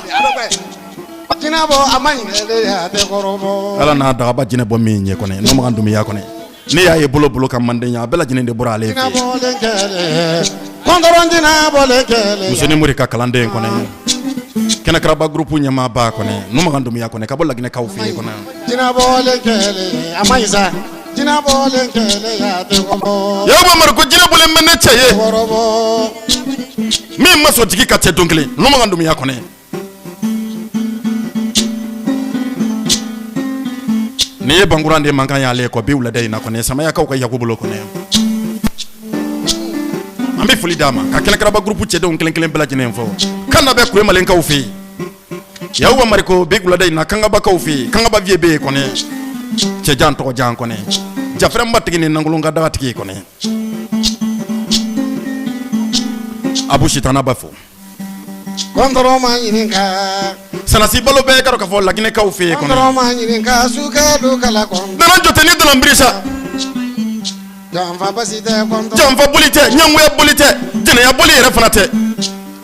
Ala n'a dagaba jinɛ bɔ min ye kɔnɛ, Numakan Dunbiya kɔnɛ, ne y'a ye bolo bolo ka manden a bɛɛ lajɛlen de bɔra ale fɛ. Musonin Mori ka kalanden kɔnɛ, kɛnɛkaraba groupe ɲɛmaaba kɔnɛ, Numakan Dunbiya kɔnɛ, ka bɔ Laginɛkaw fɛ yen kɔnɛ. Yakuba Mariko, jinɛ bɔlen bɛ ne cɛ ye min ma sɔn jigi ka cɛ don kelen, Numakan Dunbiya kɔnɛ. Nin ye bankuran de mankan y'ale kɔ bi wulada in na kɔnɛ, samayakaw ka yaku bolo kɔnɛ. An bɛ foli d'a ma ka kɛnɛkaraba groupe cɛdenw kelen kelen bɛɛ lajɛlen fɔ. Kan bɛ Kuyemalekaw fɛ yen, Yakuba Mariko, bi wulada in na Kangabakaw fɛ yen, Kangaba vieux bɛ yen kɔnɛ, cɛjan tɔgɔjan kɔnɛ, jafɛrɛnba tigi ni nangolon ka daga tigi kɔnɛ, Abu Sitana b'a fɔ. Kɔntɔrɔn ma ɲininka. Sanasi balo bɛɛ ka dɔn k'a fɔ Laginɛkaw fɛ yen kɔnɔ. Kɔntɔrɔn ma ɲininka sukɛ don kala kɔnɔ. Nana jɔ tɛ ni donna birisa. Janfa basi tɛ kɔntɔrɔn. Janfa boli tɛ, ɲɛngoya boli tɛ, jɛnɛya boli yɛrɛ fana tɛ.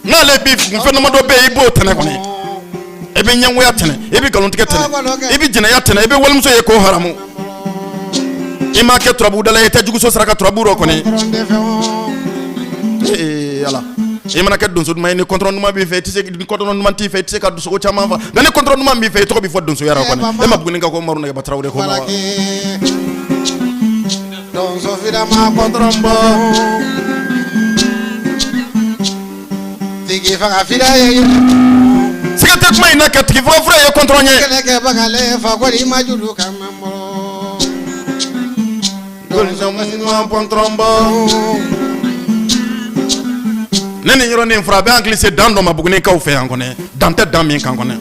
N'ale bi fɛn damadɔ bɛ yen, i b'o tɛnɛ kɔni. I bɛ ɲɛngoya tɛnɛ, i bɛ nkalontigɛ tɛnɛ, i bɛ jɛnɛya tɛnɛ, i bɛ walimuso ye k'o haramu. I m'a kɛ turabudala ye, i tɛ juguso saraka turabu rɔ kɔni. Ee Ala, i mana kɛ donso duman ye, ni kɔntɔrɔn duman b'i fɛ, i tɛ se, ni kɔntɔrɔn duman t'i fɛ, i tɛ se ka sogo caman fa. Nka ni kɔntɔrɔn duman b'i fɛ, i tɔgɔ bɛ fɔ donsoya la kɔni. E ma Buguni ka ko Umaru Nɛgɛba Tarawele ko ma wa? Donso fidama kɔntɔrɔn bɔ. Tigi faga fida ye. Siga tɛ kuma in na ka tigi faga fura ye kɔntɔrɔn ye. Kɛlɛkɛbagalen fakɔli majulu ka bɔ. Kɔntɔrɔn bɔ. Ne nin yɔrɔnin fɔra, a bɛ hakili se dan dɔ ma Bugunikaw fɛ yan kɔnɛ, dan tɛ dan min kan kɔnɛ.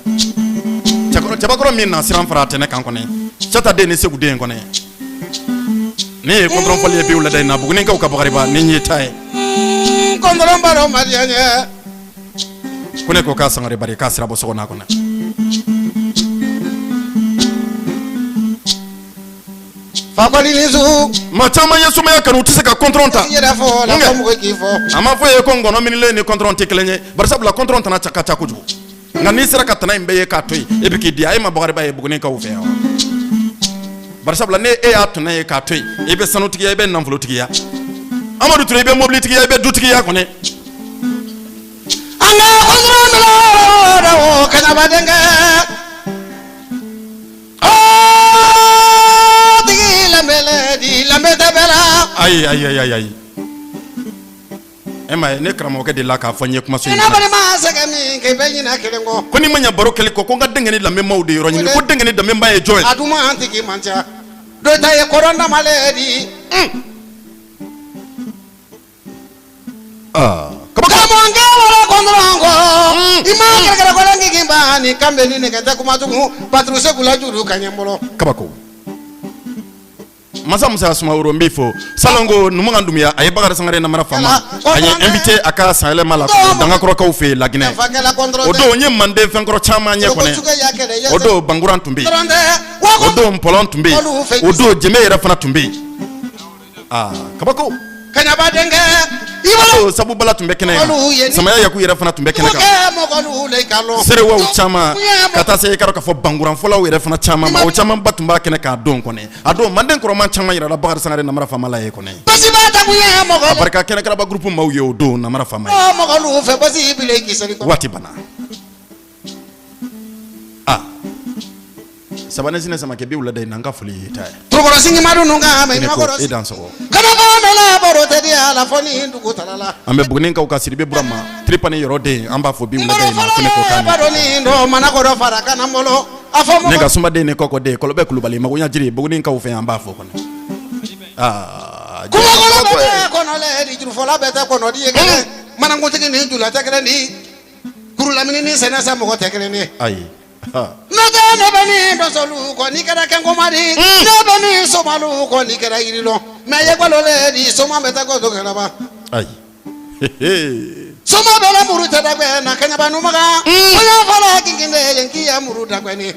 Cɛbakɔrɔ min na siran fara tɛnɛ kan kɔnɛ, Cata den ni Segu den kɔnɛ. Ne ye kɔntɔrɔn fɔli ye bi wulada in na Bugunikaw ka Bakariba ni ye ta ye. Kɔntɔrɔn baro madiya ɲɛ. Ko ne ko k'a Sangare bari k'a sira bɔ so kɔnɔ kɔnɛ. Fakɔli ni su. Maa caman ye sumaya kanu, u tɛ se ka kɔntɔrɔn ta. I yɛrɛ fɔ la ko mɔgɔ k'i fɔ. A ma fɔ ye ko ngɔnɔ minilen ni kɔntɔrɔn tɛ kelen ye, barisabula kɔntɔrɔn tana ka ca kojugu. Nka n'i sera ka tana in bɛɛ ye k'a to yen, e bɛ k'i di a ye ma Bakariba ye Bugunikaw fɛ yan wa. Barisabula ne e y'a tana ye k'a to yen, i bɛ sanutigiya, i bɛ nafolotigiya. Amadu Ture, i bɛ mobilitigiya, i bɛ dutigiya kɔni. An ka kɔntɔrɔn bila o kɛnɛba denkɛ. Tigi lanbɛlɛ di lanbɛ tɛ bɛɛ la. Ayi ayi ayi ayi. E ma ye, ne karamɔgɔkɛ de la k'a fɔ n ye kumaso in na balima sɛgɛ min k'i bɛ ɲinɛ kelen kɔ. Ko n'i ma ɲɛ baro kɛli kɔ, ko n ka denkɛnin danbemaw de yɔrɔ ɲini, ko denkɛnin danbema ye jɔn ye? A duman tigi man ca, dɔ ta ye kɔrɔ namalen di. Aa. Karamɔgɔkɛ wɛrɛ ko. Kɔntɔrɔn ko i ma kɛrɛkɛrɛ kɔlɔn k'i ba ni kan bɛ ni nɛgɛ tɛ kuma tugun Patrice kula juru ka ɲɛ n bolo. Kabako. Masa Musa Sumaworo n b'i fo salon ko Numukan Dunbiya a ye Bakari Sangare Namara Faama a ye invité a ka sanyɛlɛma la Dangakɔrɔkaw fɛ yen Laginɛ o don n ye manden fɛnkɔrɔ caman ɲɛ kɔnɛ o don bankuran tun bɛ yen o don npɔlɔn tun bɛ yen o don jɛmɛ yɛrɛ fana tun bɛ yen aa kabako Kaɲaba denkɛ i sabu bala tun bɛ kɛnɛ kan Samaya Yaku yɛrɛ fana tun bɛ kɛnɛ kan serewaw caman ka taa se i k'a dɔn k'a fɔ bankuranfɔlaw yɛrɛ fana caman ma o camanba tun b'a kɛnɛ kan don kɔnɛ a don manden kɔrɔman caman yirala Bakari Sangare Namara Faama la ye kɔnɛ a barika kɛnɛkaraba groupe maaw ye o don Namara Faama ye waati banna aa Sabanɛ Sinɛ Samakɛ bi wulada in na n ka foli y'i ta ye e dansɔgɔ an bɛ Bugunikaw ka Sidibe Burama Tiripani yɔrɔ den an b'a fɔ bi wulada in na ko ne ko k'a ne ka sumaden ni kɔkɔden Kɔlɔbɛ Kulubali magoɲa jiri Bugunikaw fɛ an b'a fɔ kɔnɔ aa jurufɔla bɛɛ tɛ kɔnɔdi ye kelen manakuntigi ni jula tɛ kelen di kurulamini ni sɛnɛ sa mɔgɔ tɛ kelen ye ayi n'o tɛ ne bɛ ni dɔsɔlu kɔ n'i kɛra kɛnkoma di ne bɛ ni somalu kɔ n'i kɛra yirilɔ mɛ ye gbalo le di soma bɛ tɛ ko dogɛlɛba ayi soma bɛ la muru tɛ dagbɛ na kɛɲɛba numaga o y'a fɔlɔ kinkin de ye k'i ya muru dagbɛ ni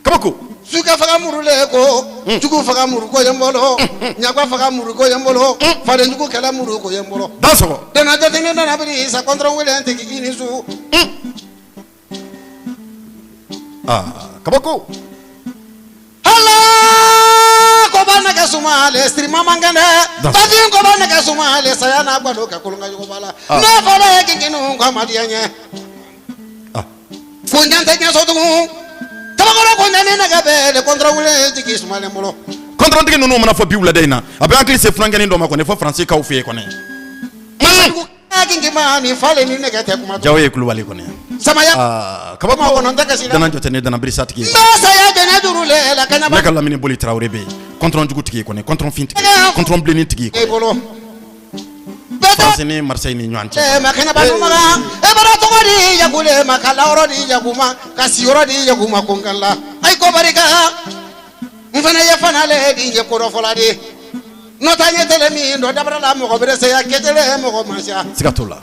kabako sukɛ faga muru le ko jugu faga muru ko ye n bolo ɲagba faga muru ko ye n bolo fadenjugu kɛlɛ muru ko ye n bolo dansɔgɔ dana jatini dana biri sa kɔntɔrɔn wele tigi i ni su aa kabako ala koba nɛgɛ suma ale sirima man kɛnɛ bafin koba nɛgɛ suma ale saya n'a gbado ka kolon ka yogoba la ne fɔlɔ ye kinkinu ka madiya ɲɛ ko ɲan tɛ ɲɛ sɔrɔ tugun tabakɔrɔ ko ɲani nɛgɛ bɛɛ de kɔntɔrɔn wele jigi sumalen bolo kɔntɔrɔntigi ninnu mana fɔ bi wulada in na a bɛ hakili se furankɛnin dɔ ma kɔni fo Faransi kaw fɛ yen kɔni Jawo ye Kulubali kɔni samaya kabako kɔnɔ tɛ kasi la dana jɔ tɛ ne dana birisa tigi ye n bɛ saya jɛnɛ juru le la kɛnɛba ne ka lamini boli tarawele bɛ yen kɔntɔrɔn jugu tigi kɔni kɔntɔrɔn fin tigi kɔntɔrɔn bilenni tigi e bolo Faransi ni Marseille ni ɲɔgɔn cɛ e ma kɛnɛba numaga e bara tɔgɔ di yakule ma ka layɔrɔ di yaku ma ka siyɔrɔ di yaku ma ko n ka la ayi ko barika n fana ye fana le di n ye kodɔfɔla di n'o tɛ n ye tele min dɔn dabara la mɔgɔ bɛ se ya kɛtele mɔgɔ man siya siga t'o la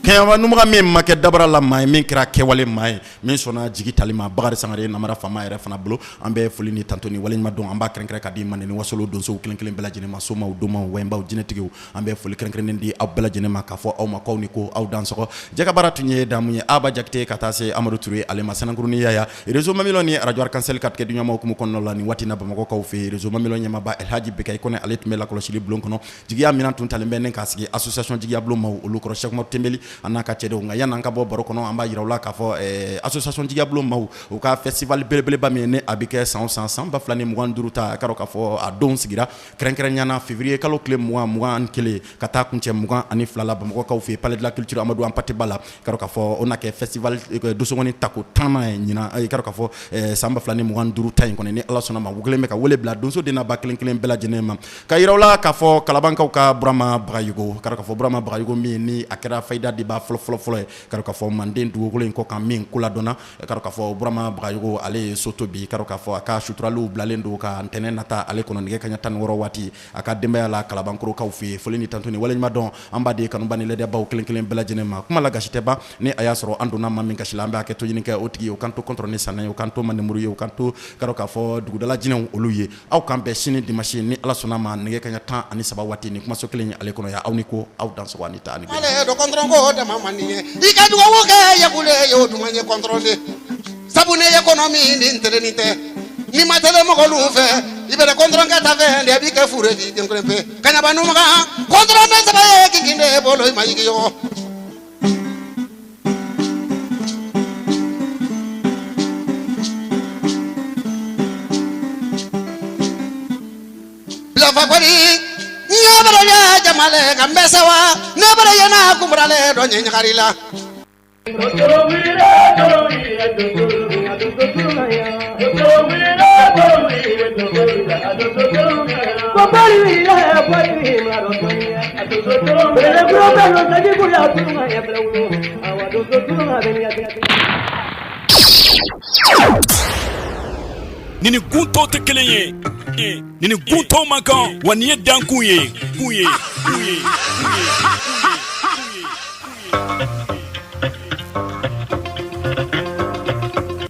kɛɲɛba numaga min ma kɛ dabara la maa ye min kɛra kɛwale maa ye min sɔnna jigi tali ma Bakari Sangare Namara Faama yɛrɛ fana bolo an bɛ foli ni tanto ni waleɲuman dɔn an b'a kɛrɛnkɛrɛn ka di Manden ni Wasolo donsow kelen kelen bɛɛ lajɛlen ma somaw domaw wɛnbaw jinɛtigiw an bɛ foli kɛrɛnkɛrɛnnen di aw bɛɛ lajɛlen ma k'a fɔ aw ma k'aw ni ko aw dansɔgɔ jɛkabaara tun ye damu ye Aba Jakite ka taa se Amadu Ture ale ma Sanakurunin Yaya Réseau Mamilɔn ni Radio Arc-en-Ciel ka tigɛ di ɲɔgɔn ma hukumu kɔnɔna la nin waati na Bamakɔkaw fɛ yen Réseau Mamilɔn ɲɛmaaba Elhaji Bekayi Kɔnɛ ale tun bɛ lakɔlɔsili bulon kɔnɔ jigiya minɛn tun talen bɛ ni k'a sigi association jigiya bulon maaw olu kɔrɔ Cheikh Umaru Tenbeli a n'a ka cɛdenw nka yan'an ka bɔ baro kɔnɔ an b'a jira u la k'a fɔ association jigiya bulon maaw u ka festival belebeleba min ni a bɛ kɛ san o san san 2025 ta a k'a dɔn k'a fɔ a don sigira kɛrɛnkɛrɛnya na février kalo tile 20 21 ka taa kuncɛ 22 la Bamakɔkaw fɛ yen palais de la culture Amadou Hampâté Bâ la i k'a dɔn k'a fɔ o na kɛ festival dosongɔni tako 10nan ye ɲinan i k'a dɔn k'a fɔ san 2025 ta in kɔni ni Ala sɔnna ma u kɛlen bɛ ka wele bila donso den n'a ba kelen kelen bɛɛ lajɛlen ma ka yira u la k'a fɔ Kalabankaw ka Burama Bagayogo k'a dɔn k'a fɔ Burama Bagayogo min ni a kɛra fayida dibaa fɔlɔ fɔlɔ fɔlɔ ye k'a dɔn k'a fɔ Manden dugukolo in kɔ kan min ko ladɔnna k'a dɔn k'a fɔ Burama Bagayogo ale ye so to bi k'a dɔn k'a fɔ a ka suturaliw bilalen don ka ntɛnɛn nata ale kɔnɔ nɛgɛ kaɲɛ 16 waati a ka denbaya la Kalabankɔrɔkaw fɛ yen foli ni tanto ni waleɲuman dɔn an b'a di kanuba ni lɛdɛbaw kelen kelen bɛɛ lajɛlen ma kuma la gasi tɛ ban ni a y'a sɔrɔ an donna maa min gasi la an bɛ hakɛto ɲini kɛ o tigi ye o k'an to kɔntɔrɔn ni sanɛ ye o k'an to mandemuru ye o k'an to k'a dɔn k'a fɔ dugudala jinɛw olu ye aw k'an bɛn sini dimanche ni Ala sɔnna ma nɛgɛ kaɲɛ 13 waati ni kumaso kelen in ale kɔnɔ yan aw ni ko aw dansɔgɔ ani ta ani bɛn. Ale dɔ kɔntɔrɔn ko dama man di n ye i ka dugawu kɛ yakule ye o duman ye kɔntɔrɔn de sabu ne ye kɔnɔ min ni n telenin tɛ n'i ma tele mɔgɔlu fɛ i bɛ kɔntɔrɔn kɛ ta fɛ de a b'i kɛ fure di den kelen pe kaɲaba numaga kɔntɔrɔn den saba ye kinkin de bolo i ma yigi yɔgɔ bilafakɔri ɲɛ bɛrɛ ɲɛ jamale ka n bɛ sawa ne bɛrɛ ɲɛna kunbarale dɔ ɲɛ ɲagari la. Nin ni gun tɔw tɛ kelen ye, nin ni gun tɔw man kan, wa nin ye dankun ye, kun ye, kun ye.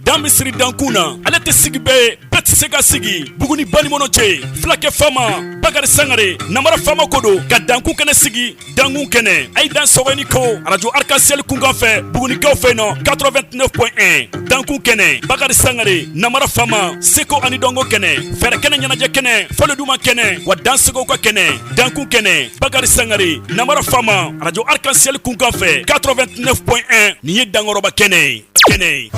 Dan bɛ siri dankun na, ale tɛ sigi bɛɛ ye, bɛɛ tɛ se ka sigi. Buguni banikɔnɔ cɛ, fulakɛ faama Bakari Sangare, namara faama ko don ka dankun kɛnɛ sigi. Dankun kɛnɛ, a ye dan sɔgɔ ni ko arajo Arc-en-Ciel kunkan fɛ Bugunikaw fɛ nɔ 89.1. Dankun kɛnɛ, Bakari Sangare, namara faama, seko ani dɔnko kɛnɛ, fɛɛrɛ kɛnɛ, ɲɛnajɛ kɛnɛ, fɔli duman kɛnɛ, wa dansegow ka kɛnɛ. Dankun kɛnɛ, Bakari Sangare, namara faama, arajo Arc-en-Ciel kunkan fɛ 89.1. Nin ye dankɔrɔba kɛnɛ ye, kɛnɛ ye.